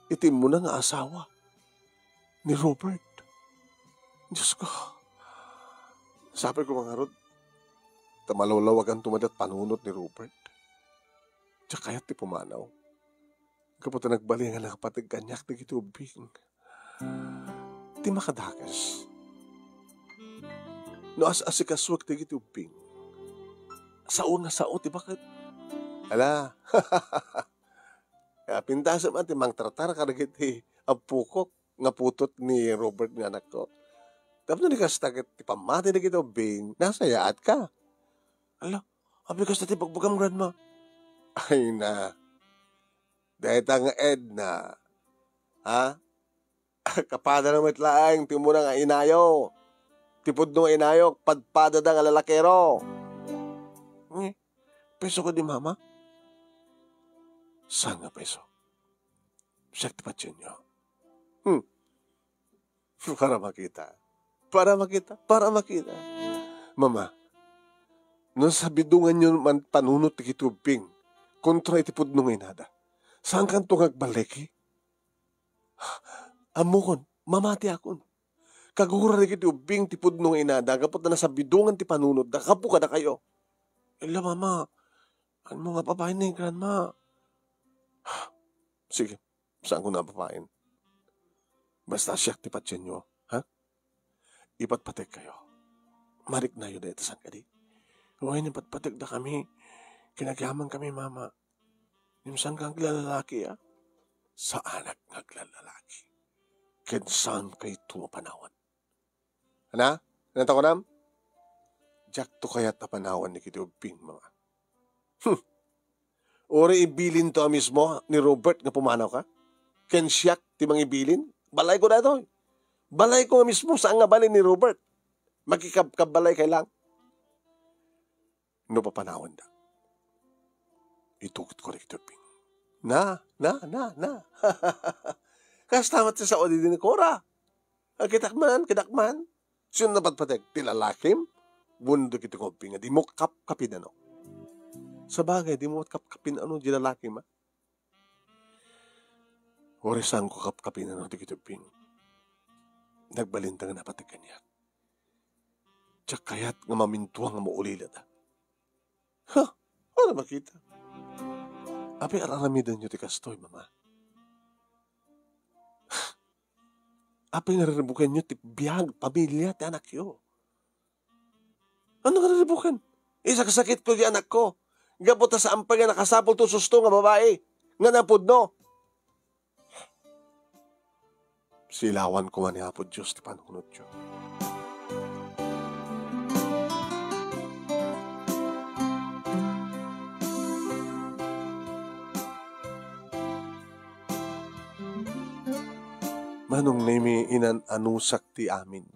iti immuna nga asawa ni Robert. Diosko, sapay koma ngarud ta malawlawaganto met ti panunot ni Robert. Diak kayat ti pumanaw. Gapu ta nagbalin nga nakapateg kaniak dagiti ubbing. Ti makadakes, no as-asikasuek dagiti ubbing, sao nga sao ti baket. Ala, apintasem a ti mangtartar kadagiti appokok nga putot ni Robert nga anakko. Tapno di kasta ket ti pammati dagiti ubbing, nasayaatka. Ala, apay kasta ti bagbagam, Grandma? Ay na, dayta nga Edna, ha? Kapadana met laeng ti umuna nga inayo. Ti pudno nga inayo, padpadada nga lalakero. Eh, peso kadi, Mama? Saan nga peso? Siak ti patienyo. Hmm. Para makita. Para makita. Para makita. Mama, no sabidonganyo man panunot dagiti ubbing kontra iti pudno nga inada, saankanto nga agbaleki? Ammokon, mamatiakon. Kagura dagiti ubbing ti pudno nga inada gapu ta nasabidongan ti panunotda gapu kadakayo. Ella, Mama, anmo nga papayen ni Grandma. Sige, saanko nga papayen. Basta siak ti patienyo, ha? Ipatpategkayo. Mariknayo dayta, saan kadi? Wen, ipatpategdakami. Kinagyaman kami, Mama. Ngem saanka nga aglallalaki, a? Saanak nga aglallalaki. Ken saankayto a panawan. Ana? Ananta kunam? Diakto kayat a panawan dagiti ubbing, Mama. Hmm. Uray ibilinto a mismo ni Robert nga pumanawka? Ken siak ti mangibilin? Balayko daytoy. Balayko nga mismo, saan nga balay ni Robert. Makikabkabbalay kay lang. No papanawenda, itugotko dagiti ubbing. Na, na, na, na. Kasta met ti sao didi ni Cora. Agkitak man, kitak man. Sino napatpateg? Ti lalakim? Wenno dagiti ubbing nga dimo kapkapinano. Sabagay, dimo kapkapinano di lalakim, a? Uray saanko kapkapinano dagiti ubbing, nagbalinda nga napateg kaniak. Diak kayat nga mamintuang nga maulilada. Ha? Ano makita? Apay ar-aramidenyo ti kastoy, Mama? Apay nga riribukenyo ti biag, pamilya ti anakyo? Ano nga riribuken? Isaksakitko ti anakko. Gapu ta saan pay nga nakasapul ti ususto nga babai nga napudno. Silawan koma ni Apo Dios ti panunotyo. Manong Nemi, inan-anusak ti amin.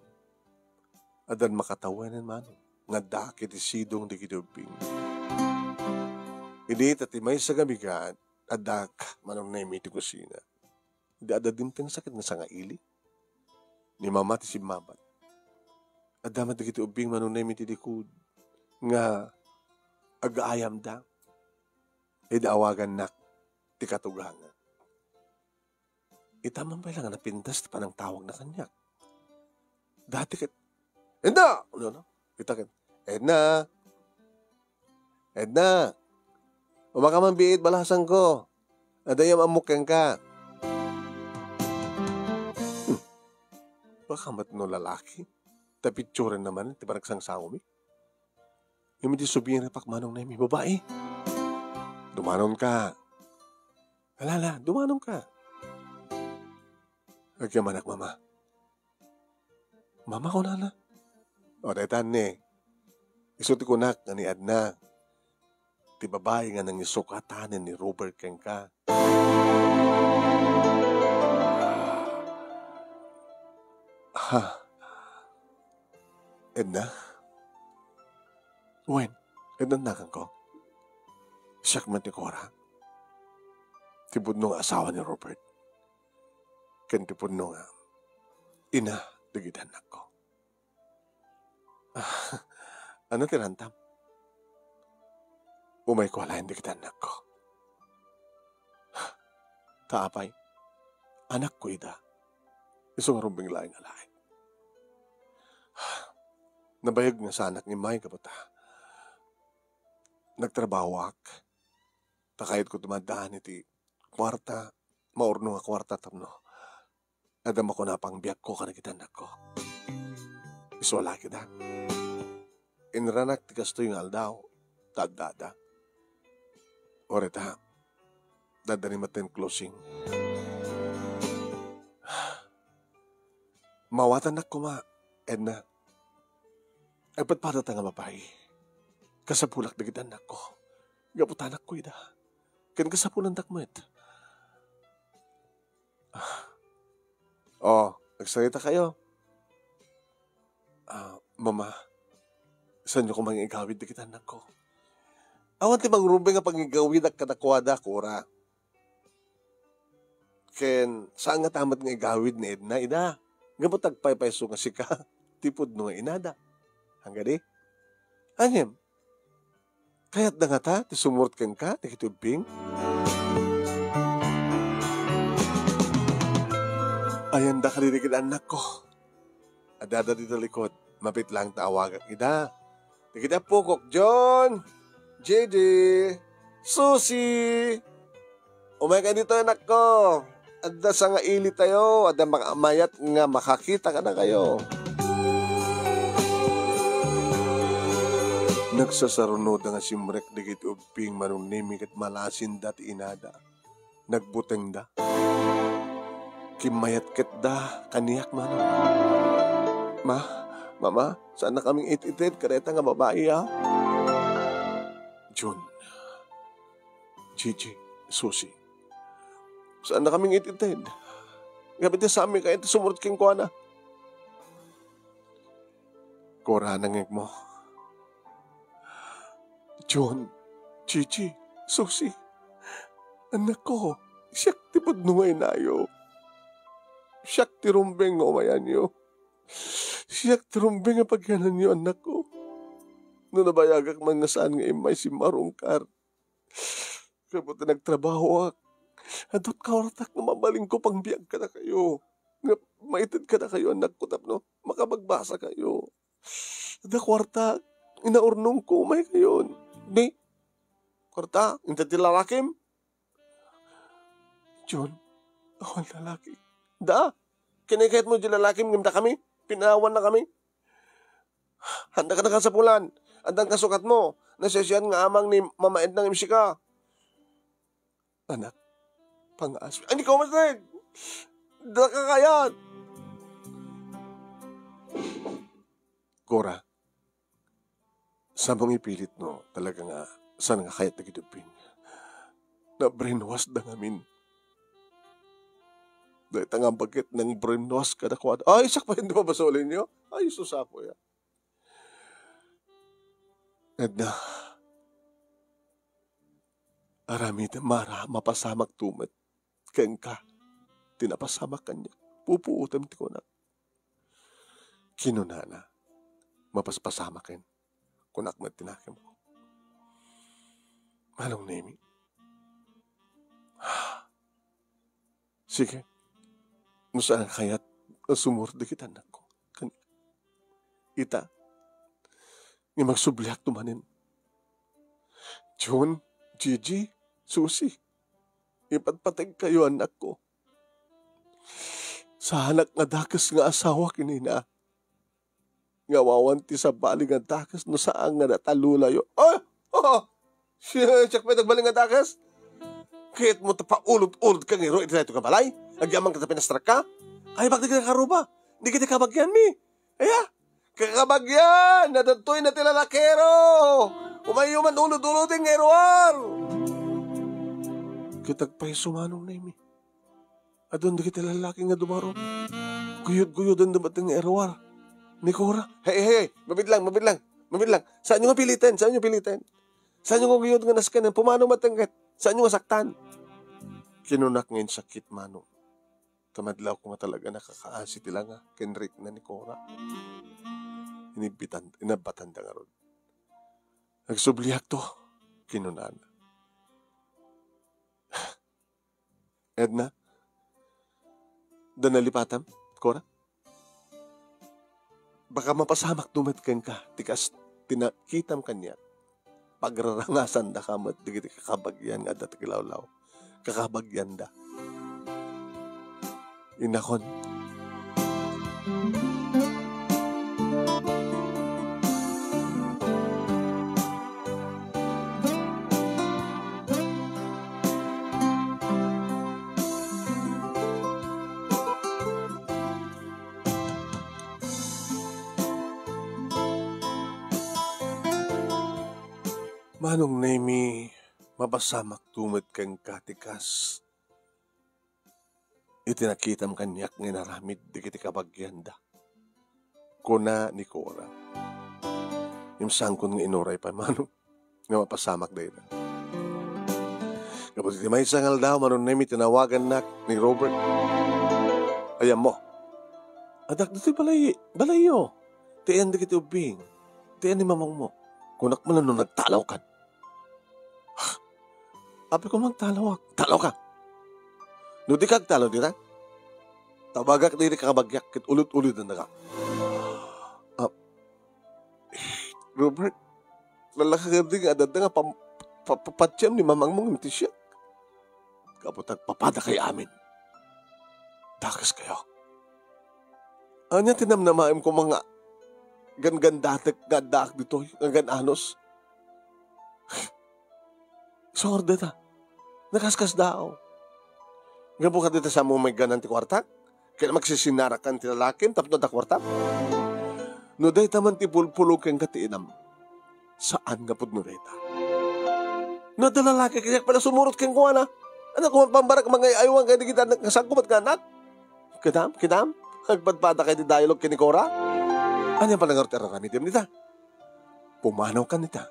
Addan makatawen, Manong, nga addaak iti sidong dagiti ubbing. Idi ta ti maysa nga bigat, addaak, Manong Nemi, iti kusina. Idi adda dimteng sakit nga sangaili. Ni Mama ti simmabat. Adda met dagiti ubbing, Manong Nemi, ti likud nga agaayamda. Idi awagannak ti katugangan. Ita man pay la nga napintas ti panangtawagna kaniak. Dati ket, "Edna!" Ano, no? Ita ket, "Edna! Edna! Umaka man biit, balasangko. Adda ammok kenka." Hmm. Baka met no lalaki? Ta pitsuren naman ti panagsangsawmi. Ngem idi subiripakon, Manong Nemi, babai. Dumanonka. Alala, dumanonka. Agyamanak, Mama. Mama, kunana. O, dayta ne. Isu ti kunak nga ni Edna. Ti babai nga nangisukatanen ni Robert kenka. Ha? Edna? Wen, Edna, annakko. Siak met ni Cora. Ti pudno nga asawa ni Robert. Ken ti pudno nga ina dagiti annakko. Ah, ania ti rantam? Umayko a laeng dagiti annakko. Ta apay, anakko ida. Isu nga rumbeng laeng a laeng. Nabayag nga saanak nga immay gapu ta nagtrabahoak. Ta kayatko ti maddaan iti kuarta, maurno nga kuarta tapno adda makuna a pangbiagko kadagiti annakko. Isu a lakida. Inranak ti kastoy nga aldaw, ta addada. Uray ta, adda ni met ti closing. Maawatannak koma, Edna. Agpadpadata nga babai. Kasapulak dagiti annakko. Gapu ta anakko ida. Ken kasapulandak met. Ah. Oh, agsaritakayo. Ah, Mama, saanyo koma nga igawid dagiti annakko? Awan ti mangrumbeng a pangigawidak kadakuada, Cora. Ken saan ngata met nga igawid ni Edna ida? Gapu ta agpaypayso nga sika ti pudno nga inada. Ania kadi? Aniam? Kayatda ngata ti sumurot kenka dagiti ubbing? Ayanda kadi dagiti annakko. Addada dita likod. Mabiit laeng ta awagak ida. Dagiti appokok, John, Gigi, Susie. Umaykayo ditoy, annakko. Adda sangailitayo, adda maka-, mayat nga makakita kadakayo. Nagsasarunoda nga simrek dagiti ubbing, Manong Nemi, ket malasinda ti inada. Nagbutengda. Kimmayatketda kaniak, Manong. Ma, Mama, saannakaming it-ited kadayta nga babai, a? John, Gigi, Susie, saannakaming it-ited. Ngem iti saanmi kayat ti sumurot kenkuana. Cora, nangngegmo. John, Gigi, Susie, annakko, siak ti pudno nga inayo. Siak ti rumbeng nga umayanyo. Siak ti rumbeng nga pagyananyo, annakko. No nabayagak man nga saan nga immay simmarungkar, gapu ta nagtrabahoak, adda kuartak nga mabalinko pangbiag kadakayo. Nga maited kadakayo, annakko, tapno makabagbasakayo. Adda kuarta, inaurnongko, umaykayon. Di, kuarta, inted ti lalakim? John, awan lalaki. Da, kinaykayatmo di lalakim ngem dakami, pinaawannakami. Haandak a nakasapulan, addan kasukatmo, Nasaysayat nga amang ni Mama Edna nga imsika. Anak, pangaas. Ay, di ko masid! Daka kayat! Cora, saan mo nga ipilit no talaga nga saan nga kayat dagiti ubbing? Na-brainwash da ngamin. Dayta nga bagget nang brainwash kadakuada. Ay, sakbayan di mabasolin yo? Ay, susapo ya. Edna, aramidem, mara, mapasamak tumet kenka ti napasamak kaniak. Pupuotem ti kunak. Kinunana, mapaspasamaken. Kunak met ti nakemko. Manong Nemi. Sige. No saan kayat nga sumurot dagiti annakko. Kan-, ita, nga magsubliakto manen. Jun, Gigi, Susi, ipatpategkayo, annakko. Saanak nga dakes nga asawa ken ina. Nga awan ti sabali nga dakes no saan nga natalulayo. Ah! Ah! Siya, siak pay nagbalin nga dakes? Kayatmo ta paulod-ulodka nga iruar iti daytoy nga balay? Agyamanka ta pinasterka? Ay, bakit ka nakaruba? Di kita kabagianmi. Aya? Kakabagian! Nadagtoy na ti lalakero! Umayo man ulod-uloden nga iruar! Ket agpayso, Manong Nemi. Adun dagiti lalaki nga dumaro. Guyod-guyoden da met nga iruar ni Cora. Hey, hey, hey! Mabitlang, mabitlang, mabitlang! Saanyo nga piliten? Saanyo piliten? Saanyo nga guyod nga nasken? Pumanaw met ket saanyo nga saktan? Kinunak nga insakit, Manong. Ta madlaw koma talaga nakakaasi ti langa ken rikna ni Cora. Inibbitan, inabbatanda ngarud. Agsubliakto, kinunana. Edna, da nalipatam, Cora? Baka mapasamakto met kenka ti kas ti nakitam kaniak. Pagrarangasandaka met dagiti kakabagian nga adda ti kilawlaw. Kakabagianda. Innakon. Manong Nemi, mapasamakto met kenka ti kas iti nakitam kaniak nga inaramid dagiti kabagianda, kuna ni Cora. Ngem saankon nga inuray pay, Manong, nga mapasamak dayta. Gapu iti maysa nga aldaw, Manong Nemi, tinawagannak ni Robert. Ay, ammo. Addak ditoy balay, balayyo. Ti ayan dagiti ubbing. Ti ayan ni mamangmo. Kunak man no nagtalawkan. Apay, kung magtalawak, talawka. No di ka agtalaw dita, tawagak daydi kakabagiak ket ulod-ulodendaka. Ah, Robert, lalaka ketdi nga adda nga pam-, pa-, pa-, patiam ni mamangmo ngem ti siak. Gapu ta agpapadakayo amin. Dakeskayo. Ania ti namnamaem koma nga ganggandatek nga addaak ditoy, nga gan-anos? Saan dayta? Nakaskasdaaw. Gapu kadita, saanmo maigganan ti kuartak? Ken magsisinarak kan ti lalakim tapno adda kuartak? No dayta man ti pulpulong kenka ti inam, saan nga pudno dayta. No adda lalaki kaniak, pala sumurot kenkuana. Ania koma pambarek mangay-aywan kadagiti anak nga saggubat nga anak? Kidam, kidam. Agpadpadakay ti dialog ken ni Cora. Ania pay ngarud ti ar-aramidem dita? Pumanawkan ita.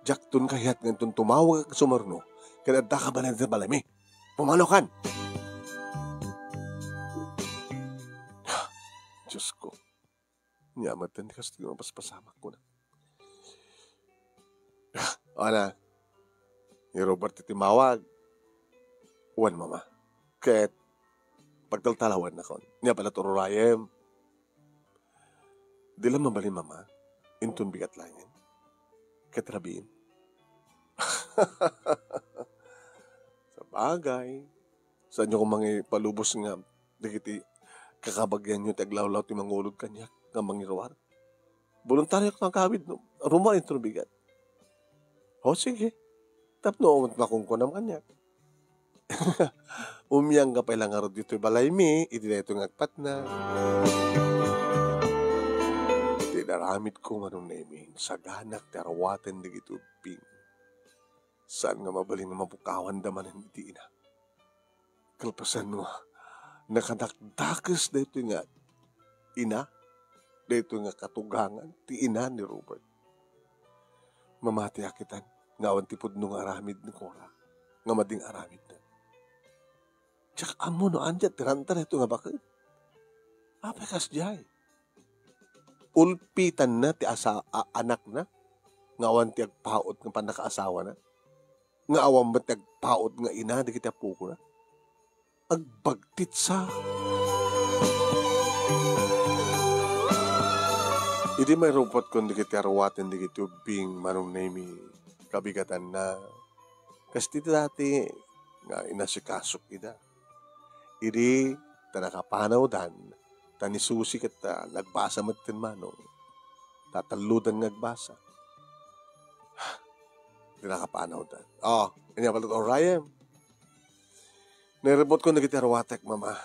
Diakton kayat nga inton tumawag a sumarno ken addaka balayda ti balaymi. Pumanawkan! Diosko. Ania met ti kastoy nga mapaspasamak, kuna. Ana, ni Robert ti timmawag. Wen, Mama. Ket pagtaltalawennakon. Ania pay la ti ururayem? Di la mabalin, Mama. Inton bigat laengen. Ket rabiim. Sabagay, saanyo koma nga ipalubos nga dagiti kakabagianyo ti aglawlaw ti mangulod kaniak nga mangiruar. Boluntariok nga agawid, no? Rummuar inton bigat. O, sige. Tapno awan makunkunam kaniak. Umiangga pay la ngarud ditoy balaymi, iti daytoy nga agpatna. Ti inaramidko, Manong Nemi, saganak ti arwaten dagiti ubbing. Saan nga mabalin nga mapukawanda manen iti ina. Kalpasan nga, nakadakdakes daytoy nga ina, daytoy nga katugangan ti ina ni Robert. Mamatiak itan nga awan ti pudno nga aramid ni Cora nga mading aramidna. Diak ammo no ania ti ranta daytoy nga baket. Apay kasdiay? Ulpitanna ti asa-, a-, anakna nga awan ti agpaut nga pannakaasawana? Nga awan met ti agpaut nga ina dagiti apokona? Agbagtit sa. Idi mairupot kon dagiti arwaten dagiti ubbing, Manong Nemi, kabigatanna, kas ti dati nga inasikasok ida. Idi ta nakapanawdan, ta ni Susi ket, ah, nagbasa met ken Manong. Tatallodan nga agbasa. Di nakapanawdan. Oh, ania pala to, Ryan? Nairupot ko dagiti arwatek, Mama.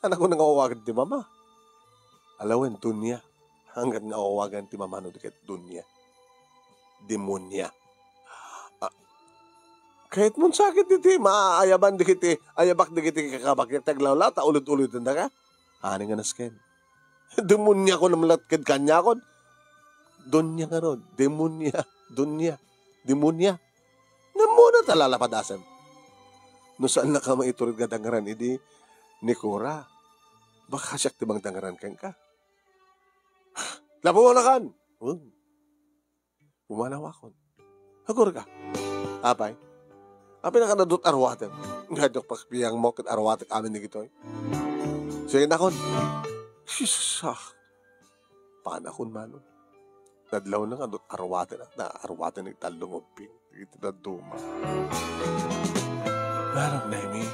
Ania nga awagan ti Mama? Ala wen, Dunya. Angga't nga awagan ti Mama no di ket Dunya. Demonia. Ah, kayatmon sakit iti maayaban dagiti, ayabak dagiti kakabakyak ti aglawlaw, ta ulod-ulodendaka? Ani nga nasken. Demonia ko namlat kad kaniakon. Dunya ngarud, demonia, Dunya, demonia. Namuna ta lalapadasem. No saannaka maitured nga dangeran idi ni Cora, baka siak ti mangdangeran kenka. Lapunakan! Hmm. Pumanawakon. Agurga. Apay? Apay, nakadadot arwatek. Nga diak pakpiangmo ket arwatek amin dagitoy. Sige, nakon. Sus, ah. Panakon, Manong. Nadlawna nga adut arwaten, na arwaten iti tallo nga ubbing. Iti dadduma. Manong Nemi,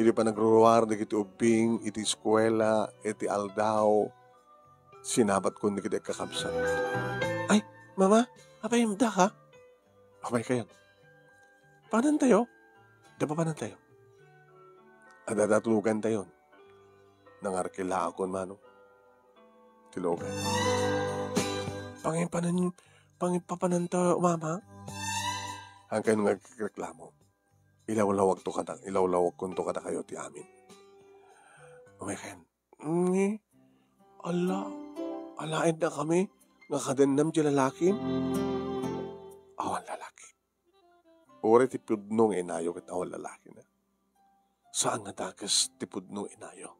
idi panagruruar dagiti ubbing iti eskuela, iti aldaw, sinabatkon dagiti kakabsat. Ay, Mama, apay, imda ka? Apay kayan? Panantayo? Da papanantayo? Adda datlogantayon. Nangarkilaakon, Manong. Ti logan. Pangipanan-, pangipapanantayo, Mama? Haankayo nga agreklamo. Ilawlawagto kada-, ilawlawagkonto kadakayo ti amin. Umeken. Ni, ala, alaennak kami nga kadennam ti lalakim? Awan lalaki. Uray ti pudno nga inayo ket awan lalakina. Saan nga dakes ti pudno nga inayo,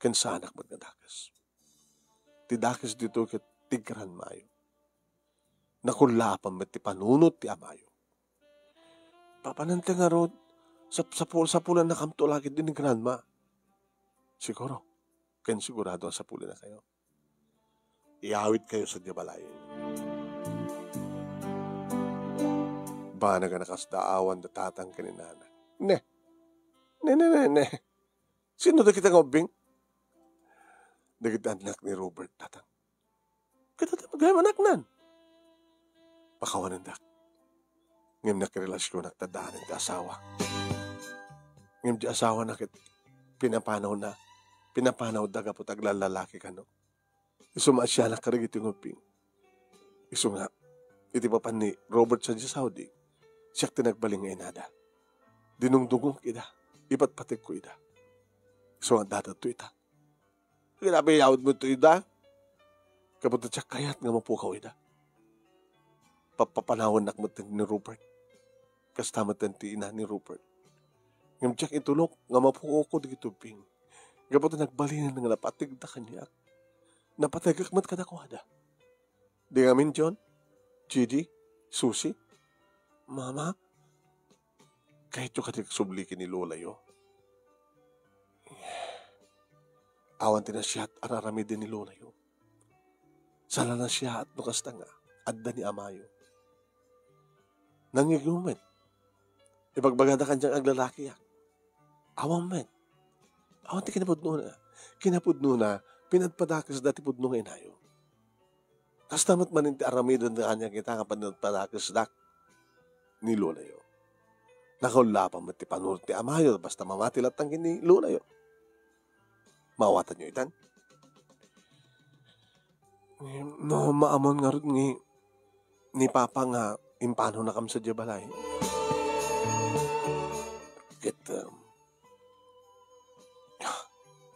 ken saanak met nga dakes. Ti dakes ditoy ket ti granmayo. Nakullaapan met ti panunot ti amayo. Papananta ngarud, sapsapul-, sapulannakamto la ketdi ni granma. Siguro, ken sigurado a sapulannakayo. Iyawidkayo sadiay balay. Banag a nakasdaawan da tatang ken ni nana. Ne. Ne, ne, ne, ne. Sino dagiti nga ubbing? Dagiti annak ni Robert, tatang. Ket adda met gayam anaknan. Pakawanendak. Ngem nakirelasionak ta addaan ti asawa. Ngem ti asawana ket pinapanawna, pinapanawda gapu ta aglallalaki kano. Isu maasianak kadagiti nga ubbing. Isu nga, iti papan ni Robert sadiay Saudi, siak ti nagbalin nga inada. Dinungdungok ida, ipatpategko ida. Isu nga, adda to ita. Ket apay iyawidmo to ida? Gapu ta diak kayat nga mapukaw ida. Papapanawannak met ni Robert. Kasta met ti ina ni Robert. Ngem diak itulok nga mapukawko dagiti ubbing. Gapu ta nagbalinen nga napategda kaniak. Napategek met kadakuada. Di ngamin, John, J D, Susie, Mama, kayatyo kadi agsubli ken ni lolayo? Awan ti nasiat a aramiden ni lolayo. Saan a nasiat no kasta nga adda ni amayo. Nangngegmo met. Ibagbagada kaniak nga aglalakiak. Awan met. Awan ti kinapudnona. Kinapudnona, pinadpadakesda ti pudno nga inayo. Kasta met manen ti aramidenda kaniak ita nga panagpadakesdak. ni lolayo. Nakaulapan met ti panunot ti amayo, basta mamati latta ken ni lolayo. Maawatanyo itan? No, maamon ngarud ni, ni Papa nga impanonakam sadiay balay. Ket, um,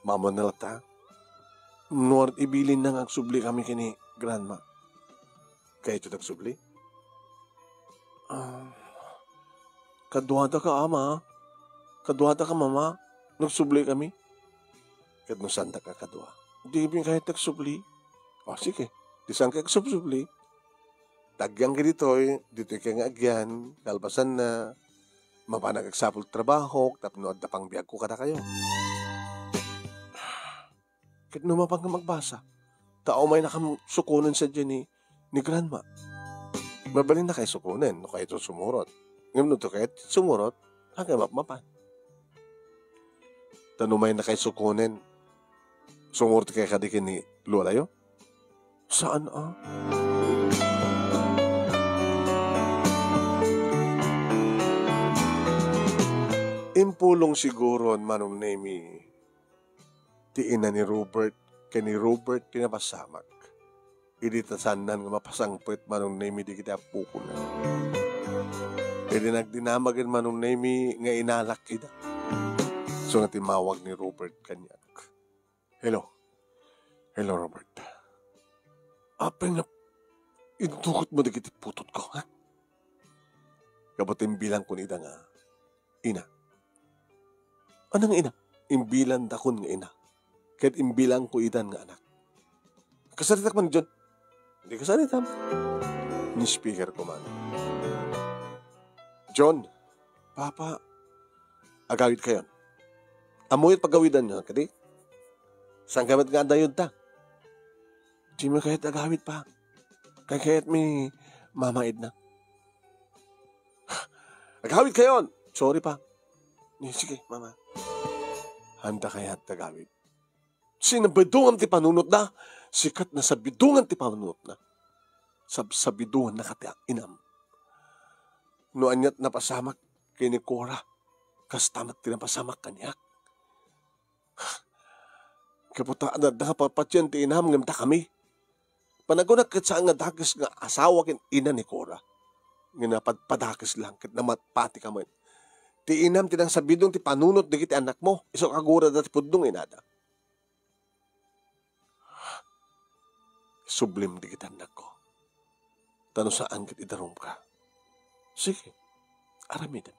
Maammoanna latta? No, ibilinna nga agsubli kami ken ni Grandma. Kayatyo ti agsubli? Ah, kaduadaka, Ama. Kaduadaka, Mama. Nagsubli kami. Ket no saandaka kadua, di kami kayat ti agsubli. O, sige. Di saanka agsubsubli. Tagyanka ditoy, ditoyka nga agyan, kalpasanna, mapan agagsapul ti trabahok, tapno adda pangbiagko kadakayo. Ket no mapan nga magbasa, ta umaynakam sukonen sadiay ni, ni Grandma. Mabalinnakay sukonen, no kayatyo sumurot. Ngem no di kayat sumurot, agay mapmapan. Ta no umaynakay sukonen, sumurot kay kadi ken ni lolayo? Saan a? Impulong siguron, Manong Nemi, ti ina ni Robert ken ni Robert ti napasamak. Idi ta saanna nga mapasangpet, Manong Nemi, dagiti appokona. Idi nagdinamagen, Manong Nemi, nga inalak ida. Isu nga timmawag ni Robert kaniak. Hello. Hello, Robert. Apay nga intugot mo dagiti putotko, ha? Kabut imbilangko ida nga ina. Ania nga ina? Imbilandakon nga ina. Ket imbilangko idan nga anak. Kasaritak man, John. Di kasaritam. Ni speaker ko man. John, Papa, agawidkayon. Ammok ti pagawidanyo, kadi? Saan ka met nga adda ayudta? Di mi kayat agawid, Pa. Kay kayat mi mama idna. Agawidkayon! Sorry, Pa. Eh, sige, Mama. Haanda kayat agawid? Sinabidongan ti panunotna, sika ti nasabidongan ti panunotna. Sabsabidonganna kadi ti inam. No ania ti napasamak ken ni Cora, kasta met ti napasamak kaniak. Gapu ta adda nga patpatien ti inam ngem dakami. Panagunak ket saan nga dakes nga asawa ken ina ni Cora. Nga napadpadakes lang ket namatpatika met. Ti inam ti nangsabidong ti panunot dagiti annakmo, isu a gurada ti pudno nga inada. Sublim dagiti annakko. Ta no saan ket idarumka. Sige, aramidem.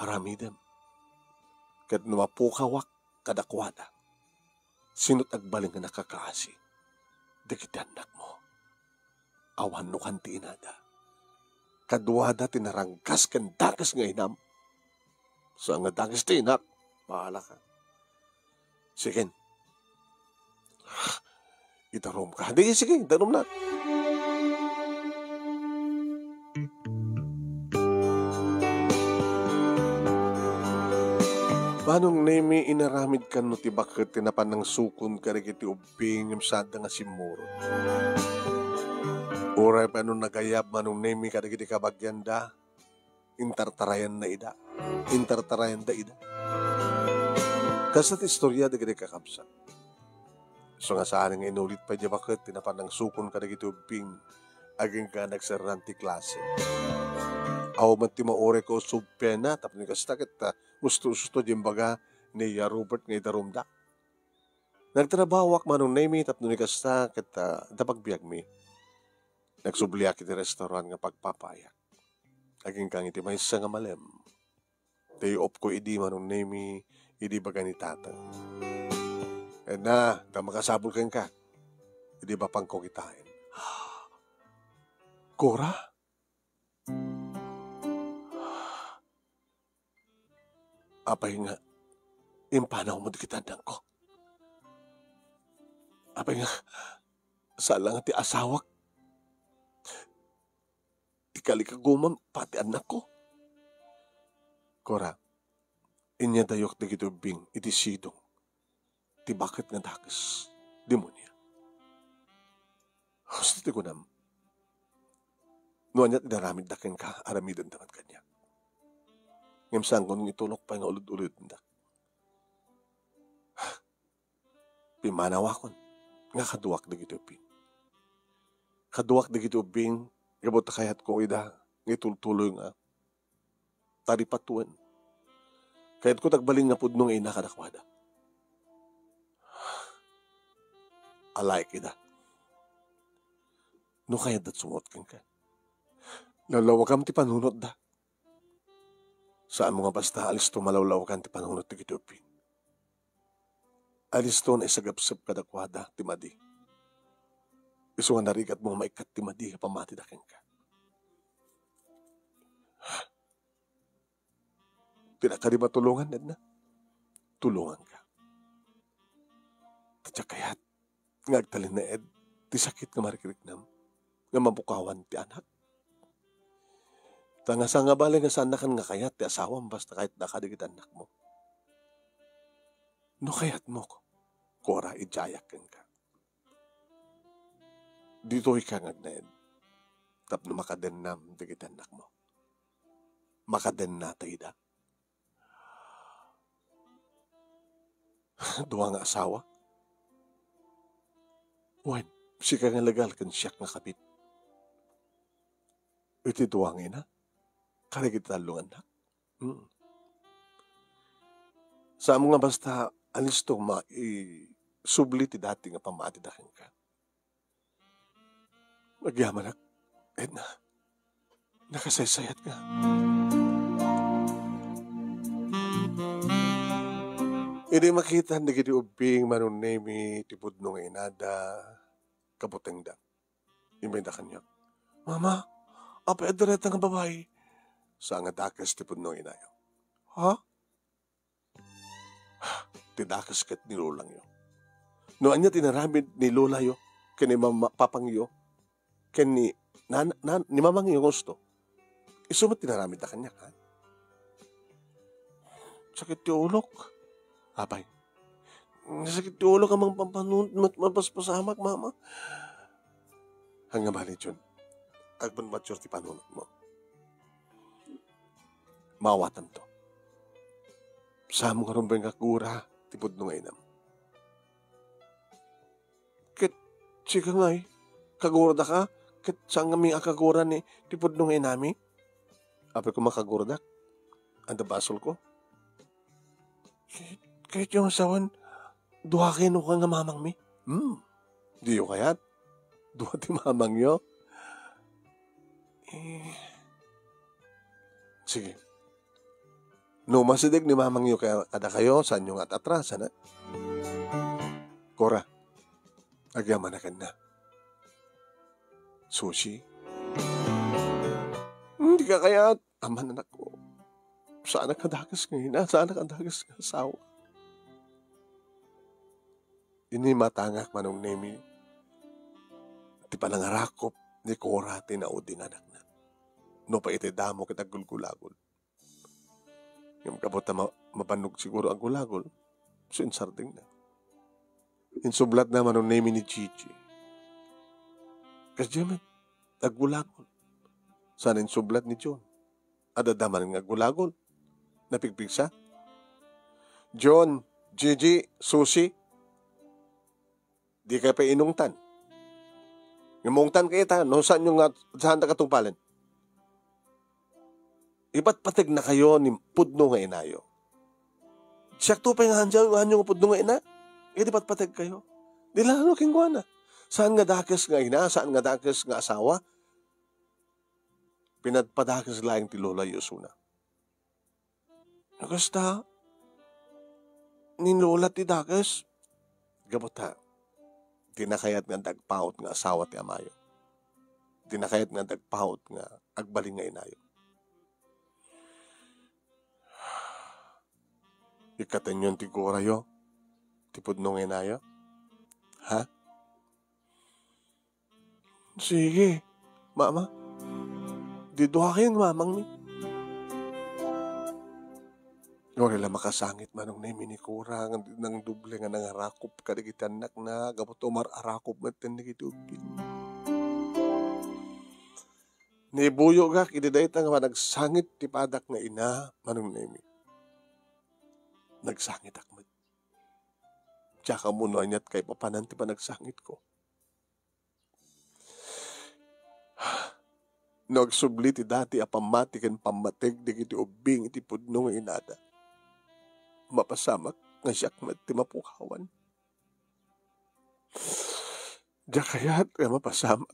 Aramidem. Ket no mapukawak kadakuada, sino ti agbalin nga nakakaasi dagiti annakmo? Awan no kan ti inada. Kaduada ti naranggas ken dakes nga inam. Saan nga dakes ti inak. Bahala ka. Sige. Idarumka. Di, sige, idarumna. Manong Nemi, inaramidkan no ti baket ti napan nangsukon kadagiti ubbing ngem saanda nga simmurot. Uray pay no nagayab, Manong Nemi, kadagiti kabagianda, intartarayanna ida. Intartarayanda ida. Kasta ti istoria dagiti kakabsat. Isu nga saan nga inulit pay diay baket ti napan nangsukon kadagiti ubbing agingga nagserran ti klase. Awan met ti mauray ket usubpena tapno ni kasta ket, ah, usto-usto diay imbaga ni, ah, Robert nga idarumda. Nagtrabahoak, Manong Nemi, tapno ni kasta ket, ah, adda pagbiagmi. Nagsubliak iti restaurant nga pagpapayak. Agingga iti maysa nga malem. Day off ko idi, Manong Nemi, idi baga ni Tatang. Edna, ta makasapul kenka. Idi mapangko kitaen. Cora? Apay nga impanawmo dagiti annakko? Apay nga saan la nga ti asawak ti kalikagumam, pati annakko? Cora, inyadayok dagiti ubbing iti sidong ti baket nga dakes, demonia. Husto ti kunam. No ania ti inaramidda kenka, aramidenda met kaniak. Ngem saanko nga itulok pay nga ulod-ulodenda. Pimmanawakon nga kaduak dagiti ubbing. Kaduak dagiti ubbing, gapu ta kayatko ida nga itultuloy nga taripatuen. Kayatko ti agbalin nga pudno nga ina kadakuada. Alaek ida. No kayatda sumungod kenka, lawlawagam ti panunotda. Saanmo nga basta alisto malawlawagan ti panunot dagiti ubbing. Alisto nga isagapsep kadakuada ti madi. Isu nga narigatmo nga maikkat ti madi nga pammatida kenka. Ti kadi matulongan, Edna. Tulonganka. Ta diak kayat nga agtalinaed ti sakit nga marikriknam nga mabukawan ti anak. Ta nga sangabali nga saannakan nga kayat ti asawam basta kayatda kadagiti annakmo. No kayatmo, Cora, idiayak kenka. Ditoyka nga agnaed tapno makadennam dagiti annakmo. Makadennata ida. Dua nga asawa. Wen, sika nga legal ken siak nga kabit. Iti dua nga ina, kadagiti tallo nga annak. Hmm. Saanmo nga basta alisto nga maisubli ti dati nga pammatida kenka. Agyamanak, Edna. Nakasaysayat nga. Idi makitan dagiti ubbing Manong Nemi ti pudno nga inada, kabutengda. Imbayda kaniak, "Mama, apay adda dayta nga babai?" Saan nga dakes ti pudno nga inayo. Ha? Ti dakes ket ni lolangyo. No ania ti inaramid ni lolayo, ken ni mama-, papangyo, ken ni nan-, nan-, ni mamangyo nga husto, isu met ti inaramidda kaniak, ha? Sakit ti ulok. Apay? Sakit ti ulok, amang pampanun-, mat-, mapaspasamak, mama. Ania bali, John? Agbanbatior ti panunotmo. Maawatanto. Saanmo ngarud nga agura ti pudno nga inam. Ket sika ngay, kaguradaka, ket saan ngamin a kagura ni ti pudno nga inami? Apay koma kaguradak? Adda basolko? Ket, ket ti asawan, dua kayo nga mamangmi? Hmm. Diyo kayat? Dua ti mamangyo? Eh, sige. No, masideg ni mamangyo kaya kadakayo, saanyo nga at-atrasan, eh? Cora, agyamanak kenna. Susi? Hmm, dika kayat? Aman, anakko. Saanak a dakes nga ina, saanak a dakes nga asawa. Imatangak, Manong Nemi, ti panangarakop ni Cora ti naudi nga anakna. Nupay iti damo ket aggulgulagol. Ngem gapu ta ma-, mabannog siguro aggulagol, so insardengna. Insublatna, Manong Nemi, ni Gigi. Kasdiay met, aggulagol. Saan insublat ni John? Adda manen nga aggulagol. Napigpigsa. John, Gigi, Susi, dikay pay inungtan. Ngem ungtankayo ta, no saanyo nga, saanta katungpalen. Ipatpategnakayo ni pudno nga inayo. Siakto pay nga, nga, nga pudno nga ina, idi patpategkayo. Di lalo kenkuana. Saan nga dakes nga ina, saan nga dakes nga asawa. Pinadpadakes laeng ti lolayo isuna. No kasta, ni lola ti dakes. Gapu ta, dina kayat nga adda agpaut nga asawa ti amayo. Dina kayat nga adda agpaut nga agbalin nga inayo. Ikkatenyon ti gurayo, ti pudno nga inayo. Ha? Sige, Mama. Didua kayo nga mamangmi. Uray la makasangit, Manong Nemi, ni Cora nga nangdoble nga nangarakop kadagiti annakna, gapu ta umar-arakop met ken dagiti ubbing. Nibuyogak iti dayta nga panagsangit ti padak nga ina, Manong Nemi. Nagsangitak met. Diak ammo no aniat kaipapanan ti panagsangitko. No agsubli ti dati a pammati ken pammateg dagiti ubbing iti pudno nga inada, mapasamak nga siak met ti mapukawan. Diak kayat nga mapasamak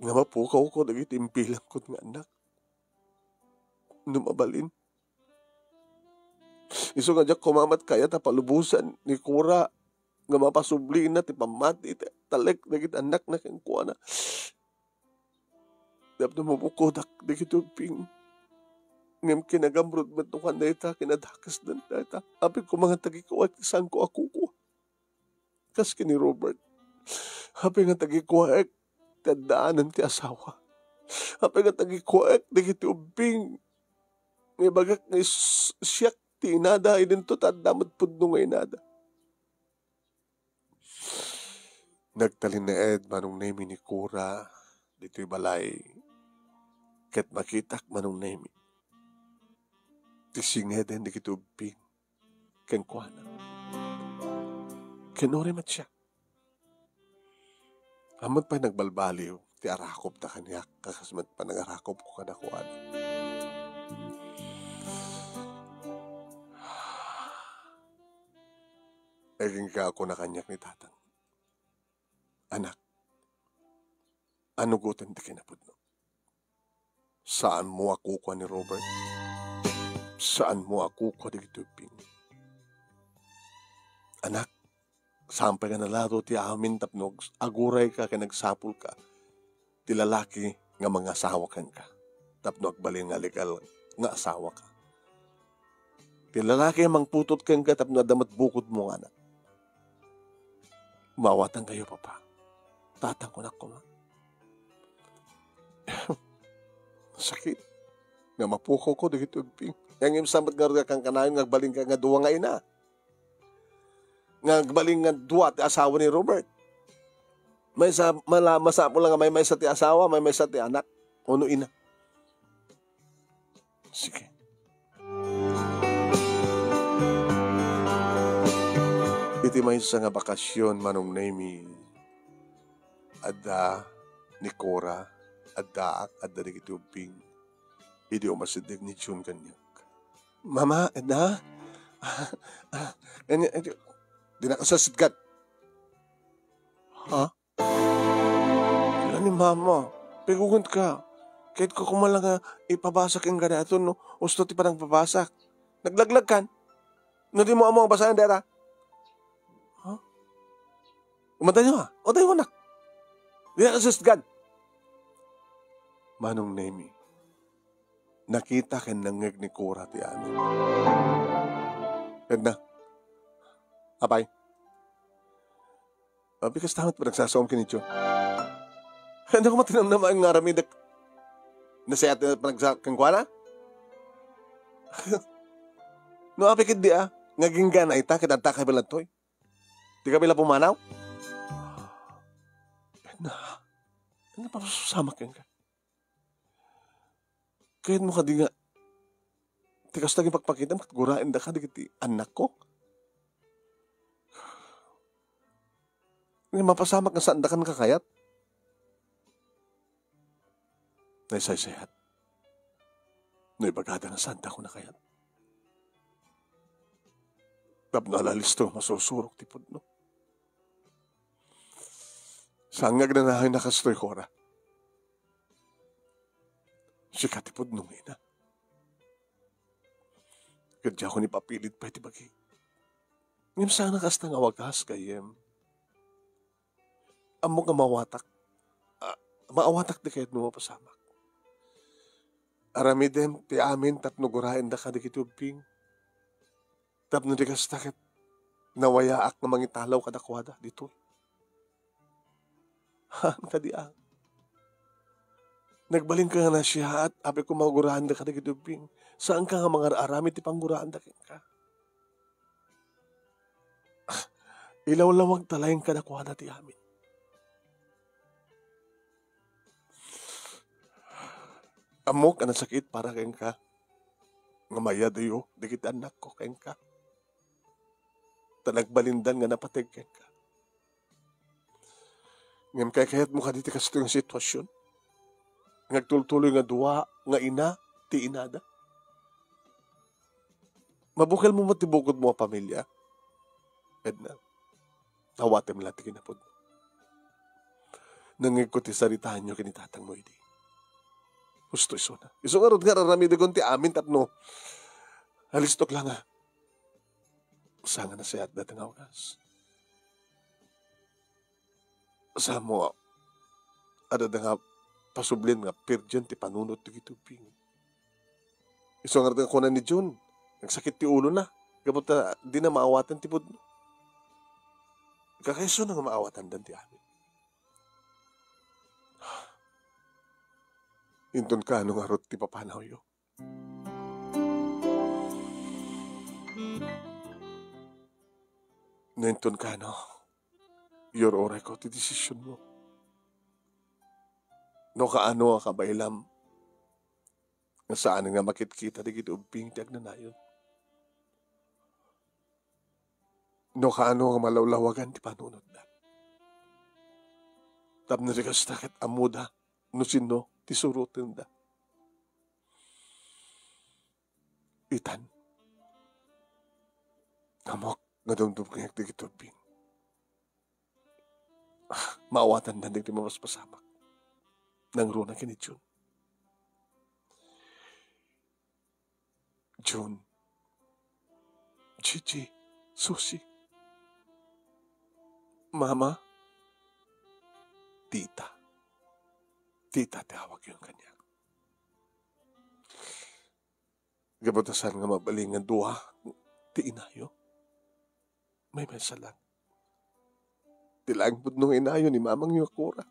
nga mapukawko dagiti imbilangko nga annak. No mabalin, isu nga diak koma met kayat a palubosan ni Cora nga mapasublina ti pammati iti talek dagiti annakna kenkuana. Tapno mabukodak dagiti ubbing. Ngem kinagamrud met no kua dayta, kinadakesdan dayta. Apay koma nga tagikuaek ti saanko a kukua. Kas ken ni Robert. Apay nga tagikuaek ti addaanan ti asawa. Apay nga tagikuaek dagiti ubbing nga ibagak nga is-, siak ti inada, idinto ta adda met pudno nga inada. Nagtalinaed Manong Nemi ni Cora ditoy balay, ket makitak Manong Nemi ti singeden dagiti ubbing kenkuana. Ken uray met siak. Ammon pay nagbalbaliw ti arakopda kaniak, kas met panangarakopko kadakuada. Agingga a kuna kaniak ni Tatang, "Anak, anugoten ti kinapudno. Saanmo a kukua ni Robert. Saanmo a kukua dagiti ubbing. Anak, saan pay nga nalalo ti amin tapno ag-, agurayka ken agsapulka ti lalaki nga mangasawa kenka tapno agbalin nga legal nga asawaka. Ti lalaki nga mangputot kenka tapno adda met bukodmo nga anak. Maawatankayo, Papa. Tatang," kunak koma. Sakit. Nga mapukawko dagiti ubbing. Ngem saan met ngarud nga kankanayon nga agbalinka nga dua nga ina. Nga agbalin nga dua ti asawa ni Robert. Maysa, mala-, masapul nga maymaysa ti asawa, maymaysa ti anak, wenno ina. Sige. Iti maysa nga bakasyon, Manong Nemi, adda ni Cora, addaak, adda dagiti ubbing. Idi umasideg ni Jun kaniak. "Mama, Edna?" "Ania, ania, dinaka sasitgan." "Ha?" "Sila ni Mama. Pigugentka. Kayatko koma la nga ipabasa kenka dayta no usto ti panangpabasak. Naglaglag kan? No dimo ammo nga basaen dayta." "Ha? Umadayo, ha? Umadayo, anak. Dinaka sasitgan." Manong Nemi, nakita ken nangngeg ni Cora ti amin. "Edna, apay, apay kasta met panagsasaom ken ni Jun? Ania koma ti namnamaem nga aramidek? Nasayaat ti panagsa-, kenkuana? No apay ketdi a, nga agingga ita ket adda kabiladtoy? Dika la pumanaw?" "Edna, ania pasamak kenka? Kayatmo kadi nga ti kasta nga ipakpakitam ket guraendaka dagiti annakko? Nga mapasamak nga saandakan kakayat?" Naisaysayaat no ibagada nga saandako nakayat. Tapno alalisto, masusurok ti pudno. Saan nga agnanayon a kastoy, Cora? Sika ti pudno nga ina. Ket diakon ipapilit pay ti bagi. Ngem saan a kasta nga wagas, gayyem. Ammok nga maawatak. Ah, maawatak di kayat no mapasamak. Aramidem ti amin tapno guraendaka dagiti ubbing. Tapno di kasta ket nawayaak nga mangitalaw kadakuada ditoy. Haan kadi a? Nagbalinka nga nasiaat, apay koma guraendaka dagiti ubbing. Saanka nga mangar-aramid ti pangguraenda kenka. Ilawlawagta laeng kadakuada ti amin. Ammok a nasakit para kenka nga mayadayo dagiti annakko kenka. Ta nagbalindan nga napateg kenka. Ngem kaykayatmo kadi ti kastoy nga sitwasyon? Nga agtultuloy nga dua nga ina ti inada? Mabukelmo met ti bukodmo a pamilia, Edna. Awatem la ti kinapudno. Nangngegko ti saritaenyo ken ni tatangmo idi. Husto isuna. Isu ngarud nga ar-aramidegon ti amin tapno alistok la nga saan nga nasayaat dayta nga oras. Saanmo, adda nga pasublin nga pirgen ti panunot dagiti ubbing. Isu ngarud nga kuna ni June, nagsakit ti ulona gapu ta dina maawaten ti pudno. Kakaisuna nga maawatandan ti amin. Inton kano ngarud ti papanawyo? No inton kano, iyur-urayko ti desisionmo. No kaano a kabaelam nga saan nga makitkita dagiti ubbing ti agnanayon. No kaano nga malawlawagan ti panunotda. Tapno di kasta ket ammoda no sinno ti surotenda. Itan, ammok nga dumdumngeg dagiti ubbing. Ah, maawatan dagiti mapaspasamak. Nangruna ken ni June. June, Gigi, Susi, Mama, Tita. Tita ti awagyo kaniak. Gapu ta saan nga mabalin nga dua ti inayo. Maymaysa lang. Ti laeng pudno nga inayo ni mamangyo a kura.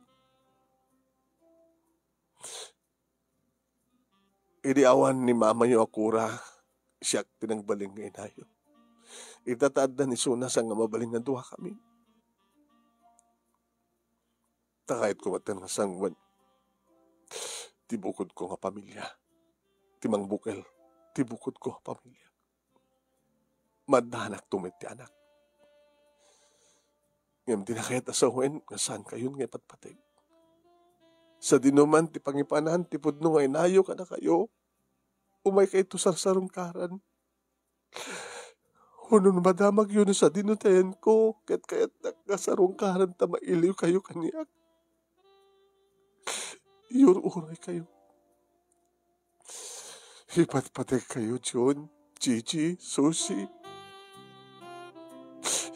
Idi awan ni mamayo a kura, siak ti nagbalin nga inayo. Ita ta addan isuna saan nga mabalin nga duakami. Ta kayatko met nga sanguen ti bukodko nga pamilia. Ti mangbukel ti bukodko nga pamilia. Maaddanakto met ti anak. Ngem dina kayat a sawen nga saankayon nga ipatpateg. Sadino man ti pangipanan ti pudno nga inayo kadakayo, umaykayto sarsarungkaran. Hunon madamagyo no sadino ti ayanko, ket kayatnak nga sarungkaran ta mailiwkayo kaniak. Iyur-uraykayo. Ipatpategkayo, June, Gigi, Susi.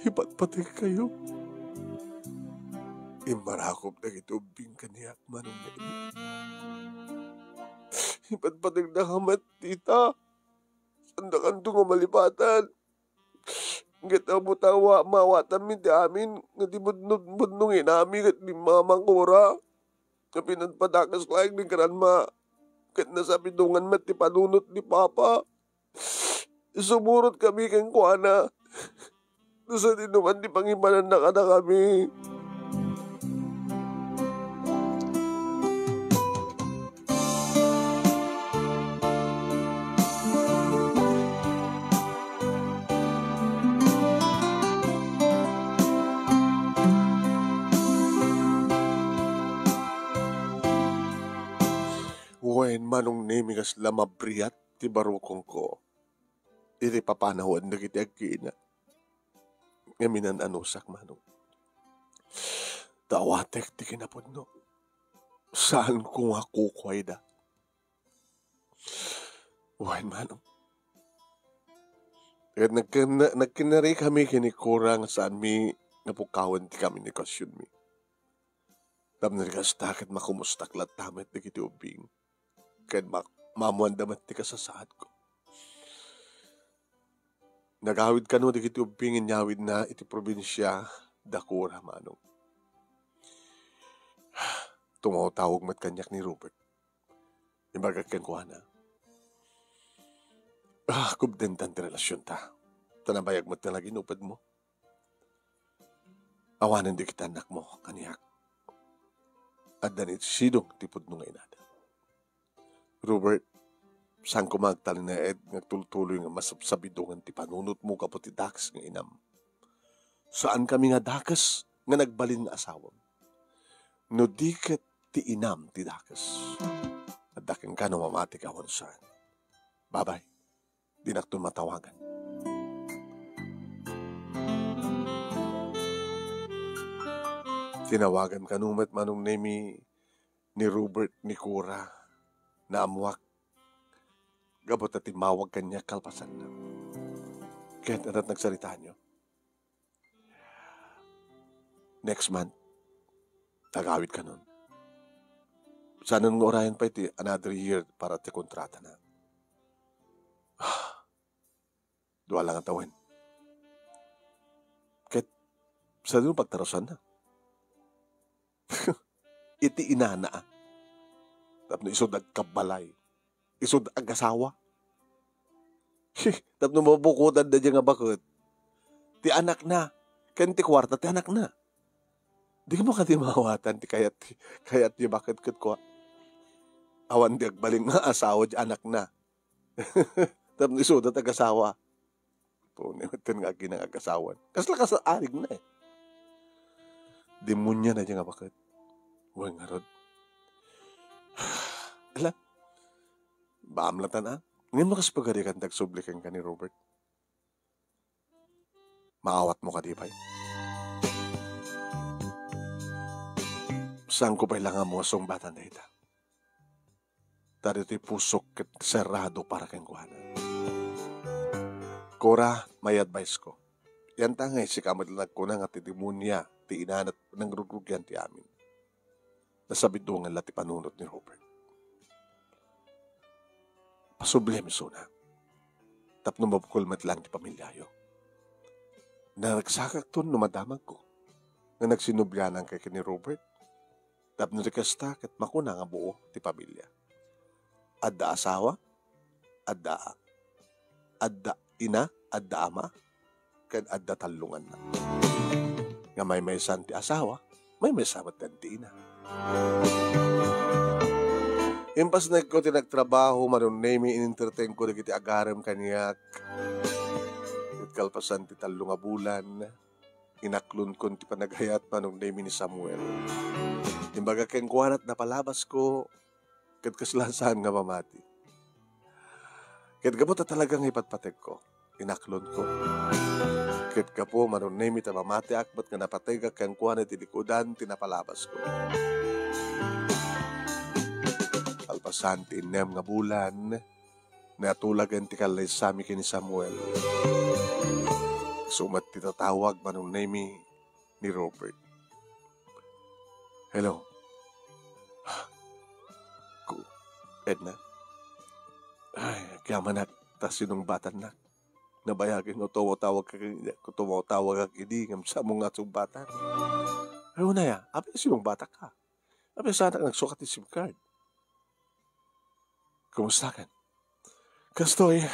Ipatpategkayo. Immarakop dagiti ubbing kaniak, Manong Nemi. Ipatpategdaka met, Tita. Saandakanto nga malipatan. Ket ammo ta wa-, maawatanmi ti amin nga ti budno-, budno nga inami ket ni Mama Cora nga pinadpadakas laeng ni Granma ket nasapidungan met ti panunot ni Papa. Sumurotkami kenkuana. No sadino man ti pangipananna kadakami. Wen, Manong Nemi, kasla mabriat ti barukongko iti papanawen dagiti agkiina. Ngem inan-anusak, Manong. Ta awatek ti kinapudno. Saanko nga kukuayda. Wen, Manong. Ket nagken-, nagkinnarikami ken ni Cora nga saanmi nga pukkawen ti komunikasionmi. Tapno di kasta, ket makumustak latta met dagiti ubbing. Ket ma-, maammoanda met ti kasasaadko. Nagawid kano dagiti ubbing inyawidna iti probinsia da Cora, Manong. Tumawtawag met kaniak ni Robert. Imbagak kenkuana, "Ah, kubdentan ti relasionta. Ta nabayag met nga naginupedmo. Awanen dagiti annakmo kaniak. Adda ni sidong ti pudno nga inada." Robert, saan koma agtalinaed nga agtultuloy nga masabsabidongen ti panunotmo gapu ti dakes nga inam. Saankami nga dakes nga nagbalin nga asawam. No di ket ti inam ti dakes, adda kenka no mamatik awan saan. Bye-bye. Dinakton matawagan. Tinawagan kano met Manong Nemi ni Robert ni Cora. Naammuak gapu ta timmawag kaniak kalpasanna. Ket adda ti nagsaritaanyo. Next month, agawid kanon. Saanen nga urayen pay ti another year para ti kontratana. Dua la nga tawen. Ket, sadino pagtarusanna? Iti inana, a. Tapno isod agkabbalay. Isod agasawa. Tapno mabukodan da nga baket. Ti anakna. Ken ti kuarta, ti anakna. Di mo kadi maawatan ti kayat, kayat ti baket ket kua. Awan di agbalin nga asawa di anakna. Tapno isuda ti agasawa. Pune, ten nga aginang agasawan. Kasla kasla arig na eh. Demonia na di nga baket. Wen ngarud. Ala, baamlatan a. Ngayon mo kas pagarikan tagsubli kenka ni Robert. Maawat mo kadi pay. Saan ko pay la nga mo sungbatan dayta. Ta ditoy pusok ket serrado para kenkuana. Cora, may advice ko. Yan ta nga, sika met la nagkuna nga ti demonia ti inanat nangrugrugian ti amin. Nasabidongen la ti panunot ni Robert. Pasubliem isuna. Tapno mabukol met lang ti pamiliayo. Naragsakakton no madamagko nga nagsinublianan kay ken ni Robert. Tapno ti kasta ket makuna nga buo ti pamilia. Adda asawa, adda, adda ina, adda ama, ken adda tallonganna. Nga maymaysan ti asawa, maymaysa met ti ina. Impasnekko ti nagtrabaho, Manong Nemi, in-entertainko dagiti agarem kaniak. Ket kalpasan ti tallo nga bulan, inaklonkon ti panagayat, Manong Nemi, ni Samuel. Imbaga kenkuana, napalabasko, ket kasla saan nga mamati. Ket gapu ta talaga nga ipatpategko, inaklonko. Ket gapu, Manong Nemi, ta mamatiak met nga napategak kenkuana iti likudan ti napalabasko. Kalpasan ti innem nga bulan, natulagen ti kallaysami ken ni Samuel. Isu met ti tatawag, Manong Nemi, ni Robert. Hello. Ku, Edna. Ay, agyamanak ta sinungbatannak. Nabayagen nga tumawtawag ka ken, tumawtawagak idi ngem saan mo nga sungbatan. Ay, unay a, apay sinungbatak ka? Apay saanak nagsukat ti SIM card? Kumusta ken? Kastoy,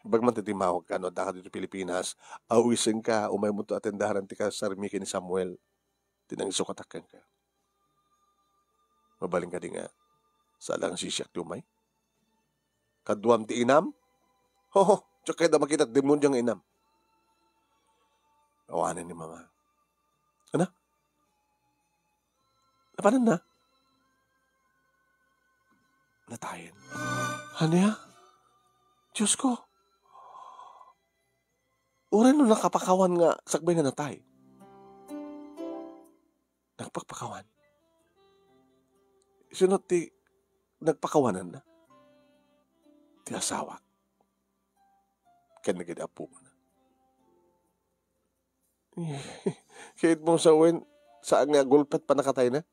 bag man ti timmawag ka no adda ka ditoy Pilipinas, awisenka, umaymonto atendaran ti kasarmi ken ni Samuel, ti nangisukatak kenka. Mabalin kadi nga, saan lang sisiak ti umay? Kaduam ti inam? Hoho, diak kayat a makita ti demonio nga inam. Awanen ni Mama. Ana? Napanan na? Natayen. Ania? Diyos ko. Uray no nakapakawan nga sakbay nga natay. Nagpakpakawan. Sino ti nagpakawanan na? Ti asawak. Ken dagiti appo na. Ket mo sawen, saan nga agulpet pannakatayna?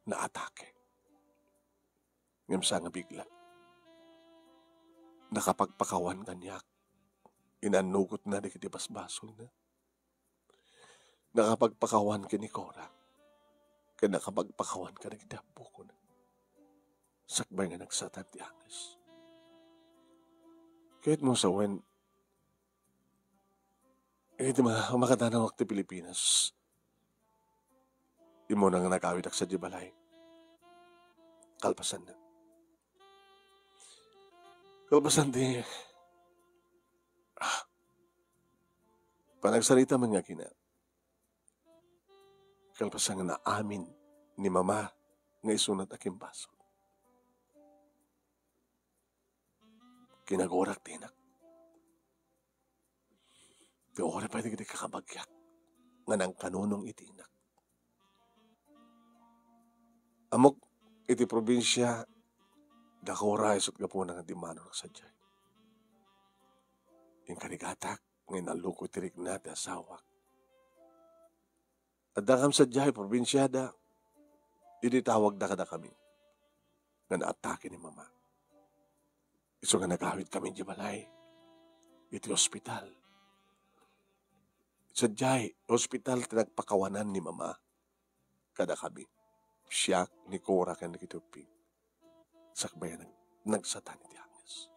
Naatake. Ngem saan nga bigla. Nakapagpakawan kaniak. Inannugotna dagiti basbasolna. Nakapagpakawan ken ni Cora. Ken nakapagpakawan kadagiti appokon. Sakbay nga nagsatan ti anges. Ket mo sawen, iti ma-, makadanawak ti Pilipinas, immuna nga nagawidak sadiay balay. Kalpasanna. Kalpasan ti, ah, panagsarita man nga kina. Kalpasan nga naamin ni Mama nga isunat a kimbasol. Kinagurak ti inak. Ti uray pay dagiti kakabagyak nga nangkanunong iti inak. Ammok iti probinsia, dakora isut gapuna nga dimmanurak sadiay. Inkarigatak nga inalluko ti rikna ti asawak. Adda kam sadiay probinsiada, idi tawagda kadakami nga naatake ni Mama. Isu nga nagawidkami idiay balay, iti ospital. Sadiay, ospital ti nagpakawanan ni Mama kadakami. Siak, ni Cora, ken ni Kituping. Sakbay a nag-, nagsatan iti anges.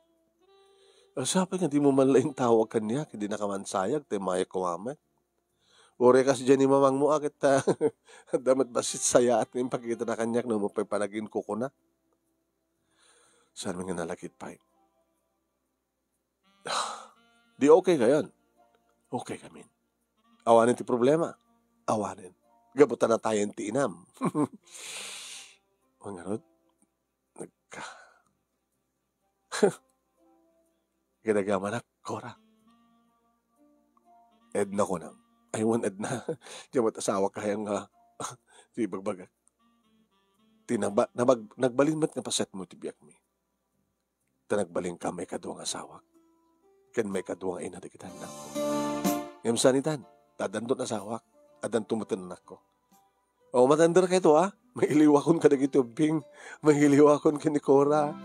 Sapay nga dimo man la intawag kaniak, idi nakaman sayag, ti mayek ko met. Uray kas diay ni mamangmo a ket, ah, adda met bassit sayaat nga impakitana kaniak no pay panaginkukuna. Saan nga nalakit pay. Di okay kayon. Okay kamin. Awanen ti problema. Awanen. Gapu ta natayen ti inam. Mangarod, nagka-, Ginagamana, Cora. Edna, kunam. Ay, wen, Edna. Diay met asawa kayang nga, di bagbagak. Ti naba-, nabag-, nagbalin met nga paset mo ti biagmi. Ta nagbalin ka maikadua nga asawak. Ken maikadua nga ina dagiti annak. Ngem saan itan, ta addanton asawak, addanto met annakko. O, matender kayto, a? Mailiwakon kadagiti ubbing. Mailiwakon ken ni Cora.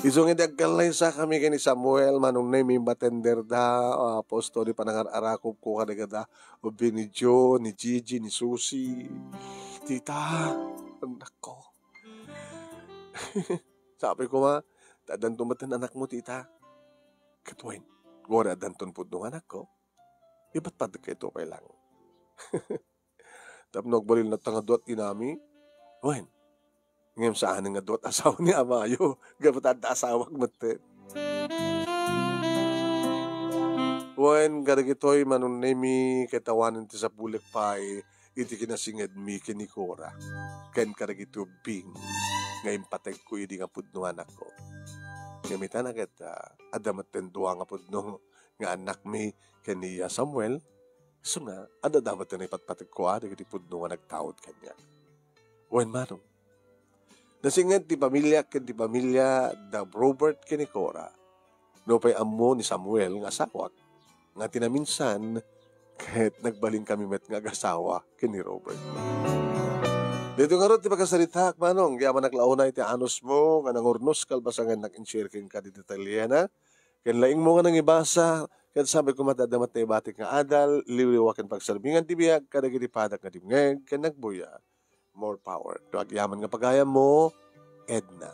Isu nga idi agkallaysakami ken ni Samuel, Manong Nemi, matenderda, a, pusto ti panangar-arakupko kadagita. Ubbing ni Joe, ni Gigi, ni Susie. Tita, annakko. Sapay koma, ta addanto met annakmo, tita. Ket wen, uray addanton pudno nga anakko. Ipatpatek kayto pay lang. Tapno agbalin latta nga duat inami. Wen, ngem saanen nga duat asawa ni amayo. Gapu ta adda asawak metten. Wen, kadagitoy, Manong Nemi, ket awanen ti sapulek pay iti kinasingedmi ken ni Cora, ken kadagiti ubbing nga impategko idi nga pudno nga anakko. Ngem ita na ket, ah, adda metten dua nga pudno nga annakmi ken ni Samuel, isu nga, adda dapat ti naipatpategko a dagiti pudno nga nagtaud kaniak. Wen, Manong, nasinged ti pamiliak ken ti pamilia da Robert ken ni Cora. Nupay ammo ni Samuel nga asawak, nga ti naminsan, ket nagbalinkami met nga agasawa ken ni Robert. Daytoy ngarud ti pakarsaritaak, Manong, agyamanak la unay iti anusmo nga nangurnos kalpasan nga nag-share kenka ti detalyena. Ken laingmo nga nangibasa, ket sapay koma ta adda met naibatik nga adal, liwliwa ken pagserbingan ti biag kadagiti padak nga dimngeg ken nagbuya. More power. No agyaman nga pagayammo, Edna.